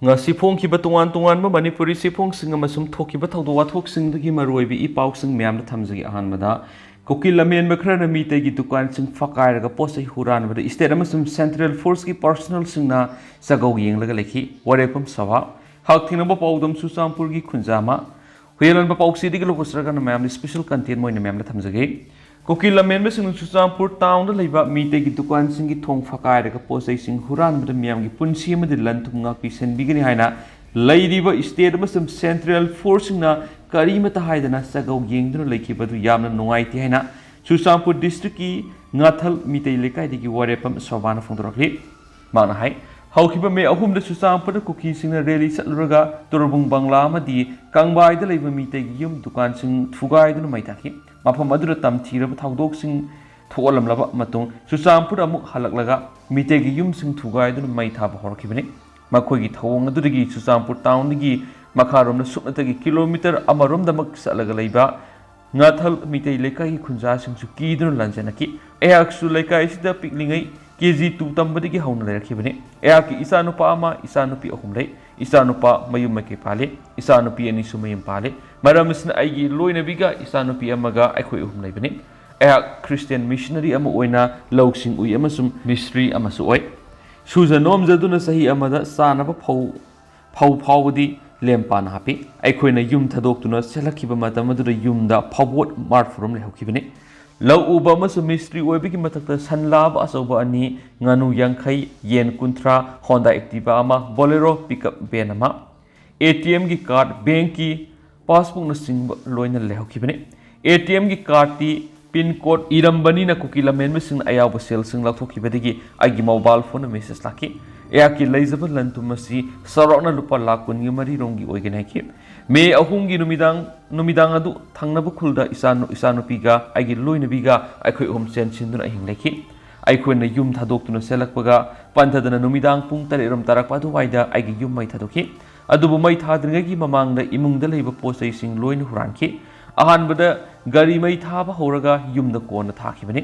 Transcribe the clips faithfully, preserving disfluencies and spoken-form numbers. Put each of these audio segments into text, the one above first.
ꯉꯁꯤ ꯐꯣꯡꯈꯤꯕ ꯇꯣꯉꯥꯟ ꯇꯣꯉꯥꯟꯕ ꯃꯅꯤꯄꯨꯔꯤ ꯆꯦꯐꯣꯡꯁꯤꯡ ꯑꯃꯁꯨꯡ ꯊꯣꯛꯈꯤꯕ ꯊꯧꯗꯣꯛ ꯋꯥꯊꯣꯛꯁꯤꯡꯗꯒꯤ ꯃꯔꯨꯑꯣꯏꯕ ꯏ ꯄꯥꯎꯁꯤꯡ ꯃꯌꯥꯝꯗ ꯊꯝꯖꯒꯦ꯫ ꯑꯍꯥꯟꯕꯗ, ꯀꯨꯀꯤ ꯂꯝꯍꯦꯟꯕ ꯈꯔꯅ ꯃꯤꯇꯩꯒꯤ ꯗꯨꯀꯥꯟꯁꯤꯡ ꯐꯛꯀꯥꯏꯔꯒ ꯄꯣꯠ ꯆꯩ ꯍꯨꯔꯥꯟꯕꯗ state ꯑꯃꯁꯨꯡ central forceꯀꯤ personnelꯁꯤꯡꯅ ꯆꯒꯧ ꯌꯦꯡꯂꯒ ꯂꯩꯈꯤ꯫ ꯋꯥꯔꯦꯞꯐꯝ ꯁꯚꯥ, ꯍꯛꯊꯦꯡꯅꯕ ꯄꯥꯎꯗꯝ ꯆꯨꯔꯆꯥꯟꯄꯨꯔꯒꯤ ꯈꯨꯟꯖꯥꯃ꯫ ꯍꯨꯏꯌꯦꯟꯂꯣꯟꯕ ꯄꯥꯎꯆꯦꯗꯒꯤ ꯂꯧꯕ ꯁꯔꯒꯅ ꯃꯌꯥꯝꯗ special content ꯑꯣꯏꯅ ꯃꯌꯥꯝꯗ ꯊꯝꯖꯒꯦ꯫ ꯀꯨꯀꯤ ꯂꯝꯍꯦꯟꯕꯁꯤꯡꯅ ꯆꯨꯔꯆꯥꯟꯄꯨꯔ townꯗ ꯂꯩꯕ ꯃꯤꯇꯩꯒꯤ ꯗꯨꯀꯥꯟꯁꯤꯡꯒꯤ ꯊꯣꯡ ꯐꯛꯀꯥꯏꯔꯒ ꯄꯣꯠ ꯆꯩꯁꯤꯡ ꯍꯨꯔꯥꯟꯕꯗ ꯃꯤꯌꯥꯝꯒꯤ ꯄꯨꯟꯁꯤ ꯑꯃꯗꯤ ꯂꯟ ꯊꯨꯝ ꯉꯥꯛꯄꯤ ꯁꯦꯟꯕꯤꯒꯅꯤ ꯍꯥꯏꯅ ꯂꯩꯔꯤꯕ state ꯑꯃꯁꯨꯡ central forceꯁꯤꯡꯅ ꯀꯔꯤꯃꯠꯇ ꯍꯥꯏꯗꯅ ꯆꯒꯧ ꯌꯦꯡꯗꯨꯅ ꯂꯩꯈꯤꯕ ꯑꯗꯨ ꯌꯥꯝꯅ ꯅꯨꯡꯉꯥꯏꯇꯦ ꯍꯥꯏꯅ ꯆꯨꯔꯆꯥꯟꯄꯨꯔ districtꯀꯤ ꯉꯥꯊꯜ ꯃꯤꯇꯩ ꯂꯩꯀꯥꯏꯗꯒꯤ ꯋꯥꯔꯦꯞꯐꯝ ꯁꯣꯚꯥꯅ ꯐꯣꯡꯗꯣꯔꯛꯂꯤ꯫ ꯃꯍꯥꯛꯅ ꯍꯥꯏ, ꯍꯧꯈꯤꯕ ꯃꯦ ꯑꯍꯨꯝꯗ ꯆꯨꯔꯆꯥꯟꯄꯨꯔꯗ ꯀꯨꯀꯤꯁꯤꯡꯅ rally ꯆꯠꯂꯨꯔꯒ ꯇꯣꯔꯕꯨꯡ ꯕꯪꯂꯥ ꯑꯃꯗꯤ ꯀꯪꯕꯥꯏꯗ ꯂꯩꯕ ꯃꯤꯇꯩꯒꯤ ꯌꯨꯝ ꯗꯨꯀꯥꯟꯁꯤꯡ ꯊꯨꯒꯥꯏꯗꯨꯅ ꯃꯩ ꯊꯥꯈꯤ꯫ ꯃꯐꯝ ꯑꯗꯨꯗ ꯇꯝꯊꯤꯔꯕ ꯊꯧꯗꯣꯛꯁꯤꯡ ꯊꯣꯛꯍꯜꯂꯝꯂꯕ ꯃꯇꯨꯡ ꯆꯨꯔꯆꯥꯟꯄꯨꯔꯗ ꯑꯃꯨꯛ ꯍꯜꯂꯛꯂꯒ ꯃꯤꯇꯩꯒꯤ ꯌꯨꯝꯁꯤꯡ ꯊꯨꯒꯥꯏꯗꯨꯅ ꯃꯩ ꯊꯥꯕ ꯍꯧꯔꯛꯈꯤꯕꯅꯤ꯫ ꯃꯈꯣꯏꯒꯤ ꯊꯧꯑꯣꯡ ꯑꯗꯨꯗꯒꯤ ꯆꯨꯔꯆꯥꯟꯄꯨꯔ townꯗꯒꯤ ꯃꯈꯥꯔꯣꯝꯗ ꯁꯨꯞꯅꯇꯒꯤ kilometre ꯑꯃꯔꯣꯝꯗꯃꯛ ꯆꯠꯂꯒ ꯂꯩꯕ ꯉꯥꯊꯜ ꯃꯤꯇꯩ ꯂꯩꯀꯥꯏꯒꯤ ꯈꯨꯟꯖꯥꯁꯤꯡꯁꯨ ꯀꯤꯗꯨꯅ ꯂꯥꯟꯖꯦꯟꯅꯈꯤ꯫ ꯑꯩꯍꯥꯛꯁꯨ ꯂꯩꯀꯥꯏ ꯑꯁꯤꯗ ꯄꯤꯛꯂꯤꯉꯩ KG two ꯇꯝꯕꯗꯒꯤ ꯍꯧꯅ ꯂꯩꯔꯛꯈꯤꯕꯅꯤ꯫ ꯑꯩꯍꯥꯛꯀꯤ ꯏꯆꯥꯅꯨꯄꯥ ꯑꯃ, ꯏꯆꯥꯅꯨꯄꯤ ꯑꯍꯨꯝ ꯂꯩ꯫ ꯏꯆꯥꯅꯨꯄꯥ ꯃꯌꯨꯝ ꯃꯀꯩ ꯄꯥꯜꯂꯤ, ꯏꯆꯥꯅꯨꯄꯤ ꯑꯅꯤꯁꯨ ꯃꯌꯨꯝ ꯄꯥꯜꯂꯤ꯫ ꯃꯔꯝ ꯑꯁꯤꯅ ꯑꯩꯒꯤ ꯂꯣꯏꯅꯕꯤꯒ ꯏꯆꯥꯅꯨꯄꯤ ꯑꯃꯒ ꯑꯩꯈꯣꯏ ꯑꯍꯨꯝ ꯂꯩꯕꯅꯤ꯫ ꯑꯩꯍꯥꯛ Christian missionary ꯑꯃ ꯑꯣꯏꯅ ꯂꯧꯁꯤꯡ ꯎꯏ ꯑꯃꯁꯨꯡ ꯃꯤꯁꯇ꯭ꯔꯤ ꯑꯃꯁꯨ ꯑꯣꯏ꯫ ꯁꯨꯖ ꯅꯣꯝꯖꯗꯨꯅ ꯆꯍꯤ ꯑꯃꯗ ꯆꯥꯅꯕ ꯐꯧ, ꯐꯧ ꯐꯥꯎꯕꯗꯤ ꯂꯦꯝꯄꯥꯅ ꯍꯥꯞꯄꯤ꯫ ꯑꯩꯈꯣꯏꯅ ꯌꯨꯝ ꯊꯥꯗꯣꯛꯇꯨꯅ ꯆꯦꯜꯂꯛꯈꯤꯕ ꯃꯇꯝ ꯑꯗꯨꯗ ꯌꯨꯝꯗ ꯐꯧꯕꯣꯠ ꯃꯔꯐꯨꯔꯣꯝ ꯂꯩꯍꯧꯈꯤꯕꯅꯤ꯫ ꯂꯧ ꯎꯕ ꯑꯃꯁꯨꯡ ꯃꯤꯁꯇ꯭ꯔꯤ ꯑꯣꯏꯕꯒꯤ ꯃꯊꯛꯇ ꯁꯟ ꯂꯥꯕ ꯑꯆꯧꯕ ꯑꯅꯤ, ꯉꯥꯅꯨ ꯌꯥꯡꯈꯩ, ꯌꯦꯟ ꯀꯨꯟꯊ꯭ꯔꯥ, Honda Activa ꯑꯃ, Bolero pickup van ꯑꯃ, ATMꯒꯤ card, bankꯀꯤ passbookꯅꯆꯤꯡꯕ ꯂꯣꯏꯅ ꯂꯩꯍꯧꯈꯤꯕꯅꯤ꯫ ATMꯒꯤ cardꯇꯤ pin code ꯏꯔꯝꯕꯅꯤꯅ ꯀꯨꯀꯤ ꯂꯝꯍꯦꯟꯕꯁꯤꯡꯅ ꯑꯌꯥꯎꯕ ꯁꯦꯜꯁꯤꯡ ꯂꯧꯊꯣꯛꯈꯤꯕꯗꯒꯤ ꯑꯩꯒꯤ mobile phoneꯗ message ꯂꯥꯛꯈꯤ꯫ ꯑꯩꯍꯥꯛꯀꯤ ꯂꯩꯖꯕ ꯂꯟ ꯊꯨꯝ ꯑꯁꯤ ꯆꯥꯎꯔꯥꯛꯅ ꯂꯨꯄꯥ ꯂꯥꯈ ꯀꯨꯟꯒ ꯃꯔꯤꯔꯣꯝꯒꯤ ꯑꯣꯏꯒꯅꯤ ꯍꯥꯏꯈꯤ꯫ ꯃꯦ ꯑꯍꯨꯝꯒꯤ ꯅꯨꯃꯤꯗꯥꯡ, ꯅꯨꯃꯤꯗꯥꯡ ꯑꯗꯨ ꯊꯪꯅꯕ ꯈꯨꯜꯗ ꯏꯆꯥꯅꯨ-, ꯏꯆꯥꯅꯨꯄꯤꯒ ꯑꯩꯒꯤ ꯂꯣꯏꯅꯕꯤꯒ ꯑꯩꯈꯣꯏ ꯑꯍꯨꯝ ꯆꯦꯟꯁꯤꯟꯗꯨꯅ ꯑꯍꯤꯡ ꯂꯩꯈꯤ꯫ ꯑꯩꯈꯣꯏꯅ ꯌꯨꯝ ꯊꯥꯗꯣꯛꯇꯨꯅ ꯆꯦꯜꯂꯛꯄꯒ ꯄꯟꯊꯗꯅ ꯅꯨꯃꯤꯗꯥꯡ ꯄꯨꯡ ꯇꯔꯦꯠ ꯔꯣꯝ ꯇꯥꯔꯛꯄ ꯑꯗꯨꯋꯥꯏꯗ ꯑꯩꯒꯤ ꯌꯨꯝ ꯃꯩ ꯊꯥꯗꯣꯛꯈꯤ꯫ ꯑꯗꯨꯕꯨ ꯃꯩ ꯊꯥꯗ꯭ꯔꯤꯉꯩꯒꯤ ꯃꯃꯥꯡꯗ ꯏꯃꯨꯡꯗ ꯂꯩꯕ ꯄꯣꯠ ꯆꯩꯁꯤꯡ ꯂꯣꯏꯅ ꯍꯨꯔꯥꯟꯈꯤ꯫ ꯑꯍꯥꯟꯕꯗ ꯒꯥꯔꯤ ꯃꯩ ꯊꯥꯕ ꯍꯧꯔꯒ ꯌꯨꯝꯗ ꯀꯣꯟꯅ ꯊꯥꯈꯤꯕꯅꯤ꯫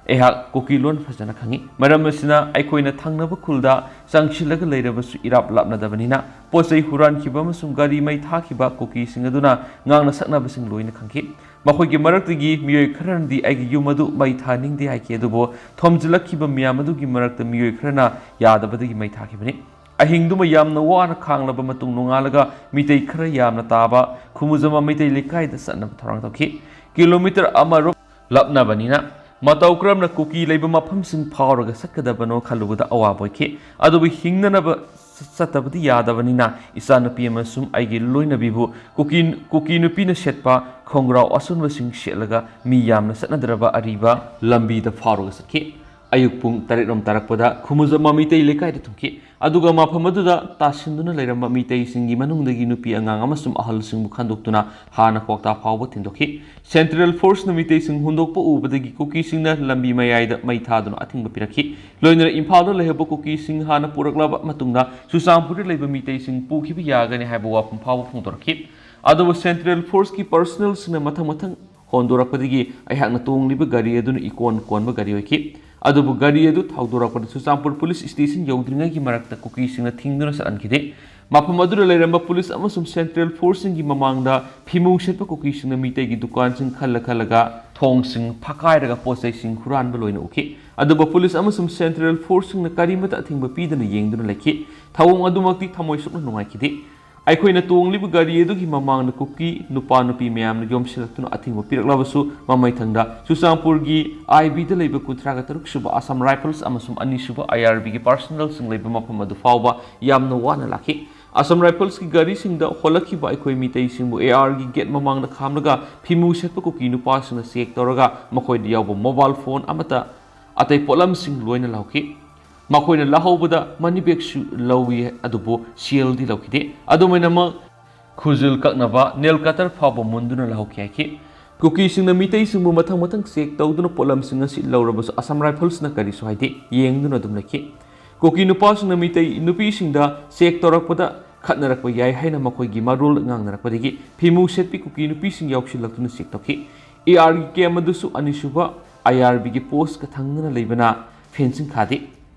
ꯑꯩꯍꯥꯛ ꯀꯨꯀꯤ ꯂꯣꯟ ꯐꯖꯅ ꯈꯪꯏ꯫ ꯃꯔꯝ ꯑꯁꯤꯅ, ꯑꯩꯈꯣꯏꯅ ꯊꯪꯅꯕ ꯈꯨꯜꯗ ꯆꯪꯁꯤꯜꯂꯒ ꯂꯩꯔꯕꯁꯨ ꯏꯔꯥꯞ ꯂꯥꯞꯅꯗꯕꯅꯤꯅ, ꯄꯣꯠ ꯆꯩ ꯍꯨꯔꯥꯟꯈꯤꯕ ꯑꯃꯁꯨꯡ ꯒꯥꯔꯤ ꯃꯩ ꯊꯥꯈꯤꯕ ꯀꯨꯀꯤꯁꯤꯡ ꯑꯗꯨꯅ ꯉꯥꯡꯅ ꯁꯛꯅꯕꯁꯤꯡ ꯂꯣꯏꯅ ꯈꯪꯈꯤ꯫ ꯃꯈꯣꯏꯒꯤ ꯃꯔꯛꯇꯒꯤ ꯃꯤꯑꯣꯏ ꯈꯔꯅꯗꯤ ꯑꯩꯒꯤ ꯌꯨꯝ ꯑꯗꯨ ꯃꯩ ꯊꯥꯅꯤꯡꯗꯦ ꯍꯥꯏꯈꯤ, ꯑꯗꯨꯕꯨ ꯊꯣꯝꯖꯤꯜꯂꯛꯈꯤꯕ ꯃꯤꯌꯥꯝ ꯑꯗꯨꯒꯤ ꯃꯔꯛꯇ ꯃꯤꯑꯣꯏ ꯈꯔꯅ ꯌꯥꯗꯕꯗꯒꯤ ꯃꯩ ꯊꯥꯈꯤꯕꯅꯤ꯫ ꯑꯍꯤꯡꯗꯨꯃ ꯌꯥꯝꯅ ꯋꯥꯅ ꯈꯥꯡꯂꯕ ꯃꯇꯨꯡ, ꯅꯣꯡꯉꯥꯜꯂꯒ ꯃꯤꯇꯩ ꯈꯔ ꯌꯥꯝꯅ ꯇꯥꯕ ꯈꯨꯃꯨꯖꯃ ꯃꯩꯇꯩ ꯂꯩꯀꯥꯏꯗ ꯆꯠꯅꯕ ꯊꯧꯔꯥꯡ ꯇꯧꯈꯤ꯫ ꯀꯤꯂꯣꯃꯤꯇꯔ ꯑꯃꯔꯣꯝ ꯂꯥꯞꯅꯕꯅꯤꯅ, ꯃꯇꯧ ꯀꯔꯝꯅ ꯀꯨꯀꯤ ꯂꯩꯕ ꯃꯐꯝꯁꯤꯡ ꯐꯥꯎꯔꯒ ꯆꯠꯀꯗꯕꯅꯣ ꯈꯜꯂꯨꯕꯗ ꯑꯋꯥꯕ ꯑꯣꯏꯈꯤ꯫ ꯑꯗꯨꯕꯨ ꯍꯤꯡꯅꯅꯕ ꯆꯠꯇꯕꯗꯤ ꯌꯥꯗꯕꯅꯤꯅ, ꯏꯆꯥꯅꯨꯄꯤ ꯑꯃꯁꯨꯡ ꯑꯩꯒꯤ ꯂꯣꯏꯅꯕꯤꯕꯨ ꯀꯨꯀꯤ, ꯀꯨꯀꯤ ꯅꯨꯄꯤꯅ ꯁꯦꯠꯄ ꯈꯣꯡꯒ꯭ꯔꯥꯎ ꯑꯁꯣꯟꯕꯁꯤꯡ ꯁꯦꯠꯂꯒ ꯃꯤ ꯌꯥꯝꯅ ꯆꯠꯅꯗ꯭ꯔꯕ ꯑꯔꯤꯕ ꯂꯝꯕꯤꯗ ꯐꯥꯎꯔꯒ ꯆꯠꯈꯤ꯫ ꯑꯌꯨꯛ ꯄꯨꯡ ꯇꯔꯦꯠ ꯔꯣꯝ ꯇꯥꯔꯛꯄꯗ ꯈꯨꯃꯨꯖꯃ ꯃꯤꯇꯩ ꯂꯩꯀꯥꯏꯗ ꯊꯨꯡꯈꯤ꯫ ꯑꯗꯨꯒ ꯃꯐꯝ ꯑꯗꯨꯗ ꯇꯥꯁꯤꯟꯗꯨꯅ ꯂꯩꯔꯝꯕ ꯃꯤꯇꯩꯁꯤꯡꯒꯤ ꯃꯅꯨꯡꯗꯒꯤ ꯅꯨꯄꯤ ꯑꯉꯥꯡ ꯑꯃꯁꯨꯡ ꯑꯍꯜꯁꯤꯡꯕꯨ ꯈꯟꯗꯣꯛꯇꯨꯅ ꯍꯥꯟꯅ ꯀ꯭ꯋꯥꯛꯇꯥ ꯐꯥꯎꯕ ꯊꯤꯟꯗꯣꯛꯈꯤ꯫ ꯁꯦꯟꯇ꯭ꯔꯦꯜ ꯐꯣꯔꯁꯅ ꯃꯤꯇꯩꯁꯤꯡ ꯍꯨꯟꯗꯣꯛꯄ ꯎꯕꯗꯒꯤ ꯀꯨꯀꯤꯁꯤꯡꯅ ꯂꯝꯕꯤ ꯃꯌꯥꯏꯗ ꯃꯩ ꯊꯥꯗꯨꯅ ꯑꯊꯤꯡꯕ ꯄꯤꯔꯛꯈꯤ꯫ ꯂꯣꯏꯅꯅ ꯏꯝꯐꯥꯜꯗ ꯂꯩꯍꯧꯕ ꯀꯨꯀꯤꯁꯤꯡ ꯍꯥꯟꯅ ꯄꯨꯔꯛꯂꯕ ꯃꯇꯨꯡꯗ ꯆꯨꯔꯆꯥꯟꯄꯨꯔꯗ ꯂꯩꯕ ꯃꯤꯇꯩꯁꯤꯡ ꯄꯨꯈꯤꯕ ꯌꯥꯒꯅꯤ ꯍꯥꯏꯕ ꯋꯥꯐꯝ ꯐꯥꯎꯕ ꯐꯣꯡꯗꯣꯔꯛꯈꯤ꯫ ꯑꯗꯨꯕꯨ ꯁꯦꯟꯇ꯭ꯔꯦꯜ ꯐꯣꯔꯁꯀꯤ ꯄꯔꯁꯅꯦꯜꯁꯤꯡꯅ ꯃꯊꯪ ꯃꯊꯪ ꯍꯣꯟꯗꯣꯔꯛꯄꯗꯒꯤ ꯑꯩꯍꯥꯛꯅ ꯇꯣꯡꯂꯤꯕ ꯒꯥꯔꯤ ꯑꯗꯨꯅ ꯏꯀꯣꯟ ꯀꯣꯟꯕ ꯒꯥꯔꯤ ꯑꯣꯏꯈꯤ꯫ ꯑꯗꯨꯕꯨ ꯒꯥꯔꯤ ꯑꯗꯨ ꯊꯧꯗꯣꯔꯛꯄꯗ ꯆꯨꯔꯆꯥꯟꯄꯨꯔ ꯄꯨꯂꯤꯁ ꯁ꯭ꯇꯦꯁꯟ ꯌꯧꯗ꯭ꯔꯤꯉꯩꯒꯤ ꯃꯔꯛꯇ ꯀꯨꯀꯤꯁꯤꯡꯅ ꯊꯤꯡꯗꯨꯅ ꯆꯠꯍꯟꯈꯤꯗꯦ꯫ ꯃꯐꯝ ꯑꯗꯨꯗ ꯂꯩꯔꯝꯕ ꯄꯨꯂꯤꯁ ꯑꯃꯁꯨꯡ ꯁꯦꯟꯇ꯭ꯔꯦꯜ ꯐꯣꯔꯁꯁꯤꯡꯒꯤ ꯃꯃꯥꯡꯗ ꯐꯤꯃꯨ ꯁꯦꯠꯄ ꯀꯨꯀꯤꯁꯤꯡꯅ ꯃꯤꯇꯩꯒꯤ ꯗꯨꯀꯥꯟꯁꯤꯡ ꯈꯜꯂ ꯈꯜꯂꯒ ꯊꯣꯡꯁꯤꯡ ꯐꯛꯀꯥꯏꯔꯒ ꯄꯣꯠ ꯆꯩꯁꯤꯡ ꯍꯨꯔꯥꯟꯕ ꯂꯣꯏꯅ ꯎꯈꯤ꯫ ꯑꯗꯨꯕꯨ ꯄꯨꯂꯤꯁ ꯑꯃꯁꯨꯡ ꯁꯦꯟꯇ꯭ꯔꯦꯜ ꯐꯣꯔꯁꯁꯤꯡꯅ ꯀꯔꯤꯃꯠꯇ ꯑꯊꯤꯡꯕ ꯄꯤꯗꯅ ꯌꯦꯡꯗꯨꯅ ꯂꯩꯈꯤ꯫ ꯊꯧꯑꯣꯡ ꯑꯗꯨꯃꯛꯇꯤ ꯊꯃꯣꯏ ꯁꯣꯛꯅ ꯅꯨꯡꯉꯥꯏꯈꯤꯗꯦ꯫ ꯑꯩꯈꯣꯏꯅ ꯇꯣꯡꯂꯤꯕ ꯒꯥꯔꯤ ꯑꯗꯨꯒꯤ ꯃꯃꯥꯡꯗ ꯀꯨꯀꯤ ꯅꯨꯄꯥ ꯅꯨꯄꯤ ꯃꯌꯥꯝꯅ ꯌꯣꯝꯁꯤꯜꯂꯛꯇꯨꯅ ꯑꯊꯤꯡꯕ ꯄꯤꯔꯛꯂꯕꯁꯨ, ꯃꯃꯩꯊꯪꯗ ꯆꯨꯔꯆꯥꯟꯄꯨꯔꯒꯤ ꯑꯥꯏ ꯕꯤꯗ ꯂꯩꯕ ꯀꯨꯟꯊ꯭ꯔꯥꯒ ꯇꯔꯨꯛ ꯁꯨꯕ ꯑꯁꯥꯝ ꯔꯥꯏꯐꯜꯁ ꯑꯃꯁꯨꯡ ꯑꯅꯤꯁꯨꯕ ꯑꯥꯏ ꯑꯥꯔ ꯕꯤꯒꯤ ꯄꯥꯔꯁꯅꯦꯜꯁꯤꯡ ꯂꯩꯕ ꯃꯐꯝ ꯑꯗꯨ ꯐꯥꯎꯕ ꯌꯥꯝꯅ ꯋꯥꯅ ꯂꯥꯛꯈꯤ꯫ ꯑꯁꯥꯝ ꯔꯥꯏꯐꯜꯁꯀꯤ ꯒꯥꯔꯤꯁꯤꯡꯗ ꯍꯣꯜꯂꯛꯈꯤꯕ ꯑꯩꯈꯣꯏ ꯃꯤꯇꯩꯁꯤꯡꯕꯨ ꯑꯦ ꯑꯥꯔꯒꯤ ꯒꯦꯠ ꯃꯃꯥꯡꯗ ꯈꯥꯝꯂꯒ ꯐꯤꯃꯨ ꯁꯦꯠꯄ ꯀꯨꯀꯤ ꯅꯨꯄꯥꯁꯤꯡꯅ ꯆꯦꯛ ꯇꯧꯔꯒ ꯃꯈꯣꯏꯗ ꯌꯥꯎꯕ ꯃꯣꯕꯥꯏꯜ ꯐꯣꯟ ꯑꯃꯠꯇ ꯑꯇꯩ ꯄꯣꯠꯂꯝꯁꯤꯡ ꯂꯣꯏꯅ ꯂꯧꯈꯤ꯫ ꯃꯈꯣꯏꯅ ꯂꯧꯍꯧꯕꯗ ꯃꯅꯤ ꯕꯦꯒꯁꯨ ꯂꯧꯏ, ꯑꯗꯨꯕꯨ ꯁꯦꯜꯗꯤ ꯂꯧꯈꯤꯗꯦ꯫ ꯑꯗꯨꯝ ꯑꯣꯏꯅꯃꯛ, ꯈꯨꯖꯤꯜ ꯀꯛꯅꯕ ꯅꯦꯜ ꯀꯇꯔ ꯐꯥꯎꯕ ꯃꯨꯟꯗꯨꯅ ꯂꯧꯍꯧꯈꯤ ꯍꯥꯏꯈꯤ꯫ ꯀꯨꯀꯤꯁꯤꯡꯅ ꯃꯤꯇꯩꯁꯤꯡꯕꯨ ꯃꯊꯪ ꯃꯊꯪ ꯆꯦꯛ ꯇꯧꯗꯨꯅ ꯄꯣꯠꯂꯝꯁꯤꯡ ꯑꯁꯤ ꯂꯧꯔꯕꯁꯨ, ꯑꯁꯥꯝ ꯔꯥꯏꯐꯜꯁꯅ ꯀꯔꯤꯁꯨ ꯍꯥꯏꯗꯦ, ꯌꯦꯡꯗꯨꯅ ꯑꯗꯨꯝ ꯂꯩꯈꯤ꯫ ꯀꯨꯀꯤ ꯅꯨꯄꯥꯁꯤꯡꯅ ꯃꯤꯇꯩ ꯅꯨꯄꯤꯁꯤꯡꯗ ꯆꯦꯛ ꯇꯧꯔꯛꯄꯗ ꯈꯠꯅꯔꯛꯄ ꯌꯥꯏ ꯍꯥꯏꯅ ꯃꯈꯣꯏꯒꯤ ꯃꯔꯣꯜ ꯉꯥꯡꯅꯔꯛꯄꯗꯒꯤ ꯐꯤꯃꯨ ꯁꯦꯠꯄꯤ ꯀꯨꯀꯤ ꯅꯨꯄꯤꯁꯤꯡ ꯌꯥꯎꯁꯤꯜꯂꯛꯇꯨꯅ ꯆꯦꯛ ꯇꯧꯈꯤ꯫ ꯑꯦ ꯑꯥꯔꯒꯤ ꯀꯦꯝ ꯑꯗꯨꯁꯨ ꯑꯅꯤꯁꯨꯕ ꯑꯥꯏ ꯑꯥꯔ ꯕꯤꯒꯤ ꯄꯣꯁꯀ ꯊꯪꯅꯅ ꯂꯩꯕꯅ ꯐꯦꯟꯁꯤꯡ ꯈꯥꯗꯦ꯫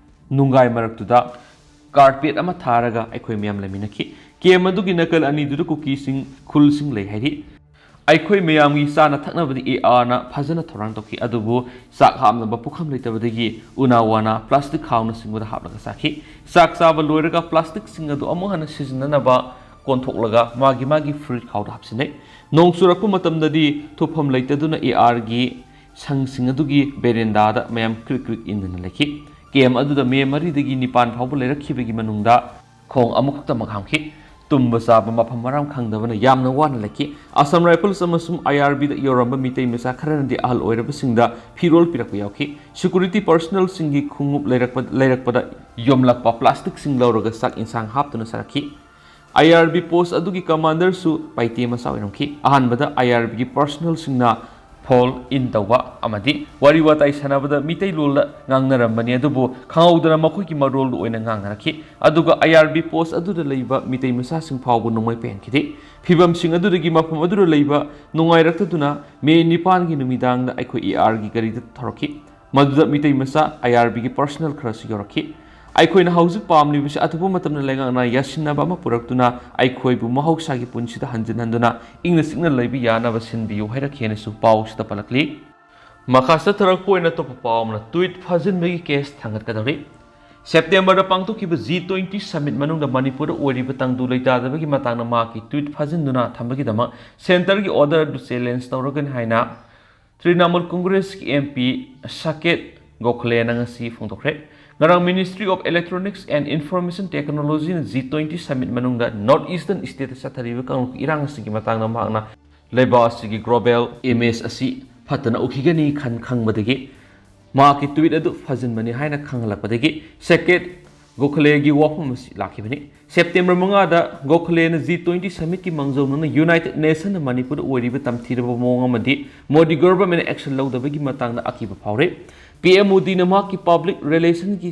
ꯅꯨꯡꯒꯥꯏ ꯃꯔꯛꯇꯨꯗ ꯀꯥꯔꯄꯦꯠ ꯑꯃ ꯊꯥꯔꯒ ꯑꯩꯈꯣꯏ ꯃꯌꯥꯝ ꯂꯩꯃꯤꯟꯅꯈꯤ꯫ ꯀꯦꯝ ꯑꯗꯨꯒꯤ ꯅꯥꯀꯜ ꯑꯅꯤꯗꯨꯗ ꯀꯨꯀꯤꯁꯤꯡ, ꯈꯨꯜꯁꯤꯡ ꯂꯩ ꯍꯥꯏꯔꯤ꯫ ꯑꯩꯈꯣꯏ ꯃꯌꯥꯝꯒꯤ ꯆꯥꯅ ꯊꯛꯅꯕꯗꯤ ꯑꯦ ꯑꯥꯔꯅ ꯐꯖꯅ ꯊꯧꯔꯥꯡ ꯇꯧꯈꯤ, ꯑꯗꯨꯕꯨ ꯆꯥꯛ ꯍꯥꯞꯅꯕ ꯄꯨꯈꯝ ꯂꯩꯇꯕꯗꯒꯤ ꯎꯅꯥ ꯋꯥꯅ ꯄ꯭ꯂꯥꯁꯇꯤꯛ ꯈꯥꯎꯅꯆꯤꯡꯕꯗ ꯍꯥꯞꯂꯒ ꯆꯥꯈꯤ꯫ ꯆꯥꯛ ꯆꯥꯕ ꯂꯣꯏꯔꯒ ꯄ꯭ꯂꯥꯁꯇꯤꯛꯁꯤꯡ ꯑꯗꯨ ꯑꯃꯨꯛ ꯍꯟꯅ ꯁꯤꯖꯤꯟꯅꯅꯕ ꯀꯣꯟꯊꯣꯛꯂꯒ ꯃꯥꯒꯤ ꯃꯥꯒꯤ ꯐꯨꯔꯤꯠ ꯈꯥꯎꯗ ꯍꯥꯞꯆꯤꯟꯅꯩ꯫ ꯅꯣꯡ ꯆꯨꯔꯛꯄ ꯃꯇꯝꯗꯗꯤ ꯊꯨꯞꯐꯝ ꯂꯩꯇꯗꯨꯅ ꯑꯦ ꯑꯥꯔꯒꯤ ꯁꯪꯁꯤꯡ ꯑꯗꯨꯒꯤ ꯕꯦꯔꯦꯟꯗꯥꯗ ꯃꯌꯥꯝ ꯀ꯭ꯔꯤꯛ ꯀ꯭ꯔꯤꯛ ꯏꯟꯗꯨꯅ ꯂꯩꯈꯤ꯫ ꯀꯦꯝ ꯑꯗꯨꯗ ꯃꯦ ꯃꯔꯤꯗꯒꯤ ꯅꯤꯄꯥꯟ ꯐꯥꯎꯕ ꯂꯩꯔꯛꯈꯤꯕꯒꯤ ꯃꯅꯨꯡꯗ ꯈꯣꯡ ꯑꯃꯈꯛꯇꯃꯛ ꯍꯥꯝꯈꯤ꯫ ꯇꯨꯝꯕ ꯆꯥꯕ ꯃꯐꯝ ꯃꯔꯥꯡ ꯈꯪꯗꯕꯅ ꯌꯥꯝꯅ ꯋꯥꯅ ꯂꯩꯈꯤ꯫ ꯑꯁꯥꯝ ꯔꯥꯏꯐꯜꯁ ꯑꯃꯁꯨꯡ ꯑꯥꯏ ꯑꯥꯔ ꯕꯤꯗ ꯌꯧꯔꯝꯕ ꯃꯤꯇꯩ ꯃꯆꯥ ꯈꯔꯅꯗꯤ ꯑꯍꯜ ꯑꯣꯏꯔꯕꯁꯤꯡꯗ ꯐꯤꯔꯣꯜ ꯄꯤꯔꯛꯄ ꯌꯥꯎꯈꯤ꯫ ꯁꯦꯀ꯭ꯌꯨꯔꯤꯇꯤ ꯄꯔꯁꯅꯦꯜꯁꯤꯡꯒꯤ ꯈꯣꯡꯎꯞ ꯂꯩꯔꯛꯄ, ꯂꯩꯔꯛꯄꯗ ꯌꯣꯝꯂꯛꯄ ꯄ꯭ꯂꯥꯁꯇꯤꯛꯁꯤꯡ ꯂꯧꯔꯒ ꯆꯥꯛ ꯏꯟꯁꯥꯡ ꯍꯥꯞꯇꯨꯅ ꯆꯥꯔꯛꯈꯤ꯫ ꯑꯥꯏ ꯑꯥꯔ ꯕꯤ ꯄꯣꯁ ꯑꯗꯨꯒꯤ ꯀꯃꯥꯟꯗꯔꯁꯨ ꯄꯥꯏꯇꯦ ꯃꯆꯥ ꯑꯣꯏꯔꯝꯈꯤ꯫ ꯑꯍꯥꯟꯕꯗ ꯑꯥꯏ ꯑꯥꯔ ꯕꯤꯒꯤ ꯄꯔꯁꯅꯦꯜꯁꯤꯡꯅ ꯐꯣꯜ ꯏꯟ ꯇꯧꯕ ꯑꯃꯗꯤ ꯋꯥꯔꯤ ꯋꯥꯇꯥꯏ ꯁꯥꯟꯅꯕꯗ ꯃꯤꯇꯩꯂꯣꯟꯗ ꯉꯥꯡꯅꯔꯝꯕꯅꯤ, ꯑꯗꯨꯕꯨ ꯈꯪꯍꯧꯗꯅ ꯃꯈꯣꯏꯒꯤ ꯃꯔꯣꯜꯗꯨ ꯑꯣꯏꯅ ꯉꯥꯡꯅꯔꯛꯈꯤ꯫ ꯑꯗꯨꯒ ꯑꯥꯏ ꯑꯥꯔ ꯕꯤ ꯄꯣꯁ ꯑꯗꯨꯗ ꯂꯩꯕ ꯃꯤꯇꯩ ꯃꯆꯥꯁꯤꯡ ꯐꯥꯎꯕ ꯅꯣꯡꯃꯩ ꯄꯥꯏꯍꯟꯈꯤꯗꯦ꯫ ꯐꯤꯕꯝꯁꯤꯡ ꯑꯗꯨꯗꯒꯤ ꯃꯐꯝ ꯑꯗꯨꯗ ꯂꯩꯕ ꯅꯨꯡꯉꯥꯏꯔꯛꯇꯗꯨꯅ ꯃꯦ ꯅꯤꯄꯥꯟꯒꯤ ꯅꯨꯃꯤꯗꯥꯡꯗ ꯑꯩꯈꯣꯏ ꯑꯦ ꯑꯥꯔꯒꯤ ꯒꯥꯔꯤꯗ ꯊꯧꯔꯛꯈꯤ꯫ ꯃꯗꯨꯗ ꯃꯤꯇꯩ ꯃꯆꯥ ꯑꯥꯏ ꯑꯥꯔ ꯕꯤꯒꯤ ꯄꯔꯁꯅꯦꯜ ꯈꯔꯁꯨ ꯌꯧꯔꯛꯈꯤ꯫ ꯑꯩꯈꯣꯏꯅ ꯍꯧꯖꯤꯛ ꯄꯥꯝꯂꯤꯕꯁꯤ ꯑꯊꯨꯕ ꯃꯇꯝꯗ ꯂꯩꯉꯥꯛꯅ ꯌꯥꯁꯤꯟꯅꯕ ꯑꯃ ꯄꯨꯔꯛꯇꯨꯅ ꯑꯩꯈꯣꯏꯕꯨ ꯃꯍꯧꯁꯥꯒꯤ ꯄꯨꯟꯁꯤꯗ ꯍꯟꯖꯤꯟ ꯍꯟꯗꯨꯅ ꯏꯪꯅ ꯆꯤꯛꯅ ꯂꯩꯕ ꯌꯥꯅꯕ ꯁꯤꯟꯕꯤꯌꯨ ꯍꯥꯏꯔꯛꯈꯤ ꯍꯥꯏꯅꯁꯨ ꯄꯥꯎꯁꯤꯗ ꯄꯜꯂꯛꯂꯤ꯫ ꯃꯈꯥ ꯆꯠꯊꯔꯛꯄ ꯑꯣꯏꯅ ꯑꯇꯣꯞꯄ ꯄꯥꯎ ꯑꯃꯅ ꯇ꯭ꯋꯤꯠ ꯐꯥꯖꯤꯟꯕꯒꯤ ꯀꯦꯁ ꯊꯥꯡꯒꯠꯀꯗꯧꯔꯤ꯫ ꯁꯦꯞꯇꯦꯝꯕꯔꯗ ꯄꯥꯡꯊꯣꯛꯈꯤꯕ ꯖꯤ ꯇ꯭ꯋꯦꯟꯇꯤ ꯁꯃꯤꯠ ꯃꯅꯨꯡꯗ ꯃꯅꯤꯄꯨꯔꯗ ꯑꯣꯏꯔꯤꯕ ꯇꯪꯗꯨ ꯂꯩꯇꯥꯗꯕꯒꯤ ꯃꯇꯥꯡꯗ ꯃꯍꯥꯛꯀꯤ ꯇ꯭ꯋꯤꯠ ꯐꯥꯖꯤꯟꯗꯨꯅ ꯊꯝꯕꯒꯤꯗꯃꯛ ꯁꯦꯟꯇꯔꯒꯤ ꯑꯣꯔꯗꯔ ꯑꯗꯨ ꯆꯦꯂꯦꯟꯖ ꯇꯧꯔꯒꯅꯤ ꯍꯥꯏꯅ ꯇ꯭ꯔꯤꯅꯥꯃꯨꯜ ꯀꯣꯡꯒ꯭ꯔꯦꯁꯀꯤ ꯑꯦꯝ ꯄꯤ ꯁꯥꯀꯦꯠ ꯒꯣꯈꯂꯦꯅ ꯉꯁꯤ ꯐꯣꯡꯗꯣꯛꯈ꯭ꯔꯦ꯫ ꯉꯔꯥꯡ Ministry of Electronics and Information Technologyꯅ ꯖꯤ ꯇ꯭ꯋꯦꯟꯇꯤ ꯁꯃꯤꯠ ꯃꯅꯨꯡꯗ ꯅꯣꯔꯠ ꯏꯁꯇꯔꯟ ꯁ꯭ꯇꯦꯠꯇ ꯆꯠꯊꯔꯤꯕ ꯀꯥꯡꯂꯨꯞꯀꯤ ꯏꯔꯥꯡ ꯑꯁꯤꯒꯤ ꯃꯇꯥꯡꯗ ꯃꯍꯥꯛꯅ ꯂꯩꯕꯥꯛ ꯑꯁꯤꯒꯤ ꯒ꯭ꯂꯣꯕꯦꯜ ꯏꯃꯦꯖ ꯑꯁꯤ ꯐꯠꯇꯅ ꯎꯈꯤꯒꯅꯤ ꯈꯟ ꯈꯪꯕꯗꯒꯤ ꯃꯍꯥꯛꯀꯤ ꯇ꯭ꯋꯤꯠ ꯑꯗꯨ ꯐꯥꯖꯤꯟꯕꯅꯤ ꯍꯥꯏꯅ ꯈꯪꯍꯜꯂꯛꯄꯗꯒꯤ ꯁꯦꯀꯦꯠ ꯒꯣꯈꯂꯦꯒꯤ ꯋꯥꯐꯝ ꯑꯁꯤ ꯂꯥꯛꯈꯤꯕꯅꯤ꯫ ꯁꯦꯞꯇꯦꯝꯕꯔ ꯃꯉꯥꯗ ꯒꯣꯈꯂꯦꯅ ꯖꯤ ꯇ꯭ꯋꯦꯟꯇꯤ ꯁꯃꯤꯠꯀꯤ ꯃꯥꯡꯖꯧꯅꯅ ꯌꯨꯅꯥꯏꯇꯦꯗ ꯅꯦꯁꯟꯅ ꯃꯅꯤꯄꯨꯔꯗ ꯑꯣꯏꯔꯤꯕ ꯇꯝꯊꯤꯔꯕ ꯃꯑꯣꯡ ꯑꯃꯗꯤ ꯃꯣꯗꯤ ꯒꯚꯔꯟꯃꯦꯟꯅ ꯑꯦꯛꯁꯟ ꯂꯧꯗꯕꯒꯤ ꯃꯇꯥꯡꯗ ꯑꯀꯤꯕ ꯐꯥꯎꯔꯦ꯫ ꯄꯤ ꯑꯦꯝ ꯃꯣꯗꯤꯅ ꯃꯍꯥꯛꯀꯤ ꯄꯕ꯭ꯂꯤꯛ ꯔꯤꯂꯦꯁꯟꯒꯤ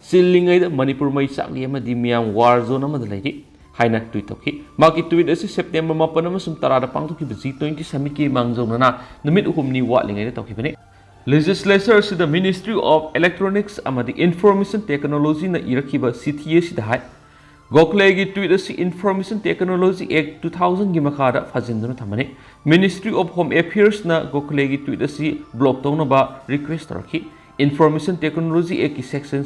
ꯆꯤꯜꯂꯤꯉꯩꯗ ꯃꯅꯤꯄꯨꯔ ꯃꯩ ꯆꯥꯛꯂꯤ ꯑꯃꯗꯤ ꯃꯤꯌꯥꯝ ꯋꯥꯔ ꯖꯣꯟ ꯑꯃꯗ ꯂꯩꯔꯤ ꯍꯥꯏꯅ ꯇ꯭ꯋꯤꯠ ꯇꯧꯈꯤ꯫ ꯃꯍꯥꯛꯀꯤ ꯇ꯭ꯋꯤꯠ ꯑꯁꯤ ꯁꯦꯞꯇꯦꯝꯕꯔ ꯃꯥꯄꯟ ꯑꯃꯁꯨꯡ ꯇꯔꯥꯗ ꯄꯥꯡꯊꯣꯛꯈꯤꯕ ꯖꯤ ꯇ꯭ꯋꯦꯟꯇꯤ ꯁꯃꯤꯠꯀꯤ ꯃꯥꯡꯖꯧꯅꯅ ꯅꯨꯃꯤꯠ ꯑꯍꯨꯝꯅꯤ ꯋꯥꯠꯂꯤꯉꯩꯗ ꯇꯧꯈꯤꯕꯅꯤ꯫ Legislature ꯑꯁꯤꯗ Ministry of Electronics ꯑꯃꯗꯤ Information Technologyꯅ ꯏꯔꯛꯈꯤꯕ ꯆꯤꯊꯤ ꯑꯁꯤꯗ ꯍꯥꯏ, ꯒꯣꯈꯂꯦꯒꯤ tweet ꯑꯁꯤ Information Technology Act two thousandꯒꯤ ꯃꯈꯥꯗ ꯐꯥꯖꯤꯟꯗꯨꯅ ꯊꯝꯕꯅꯤ꯫ Ministry of Home Affairsꯅ ꯒꯣꯈꯂꯦꯒꯤ tweet ꯑꯁꯤ block ꯇꯧꯅꯕ request ꯇꯧꯔꯛꯈꯤ꯫ Information Technology Actꯀꯤ section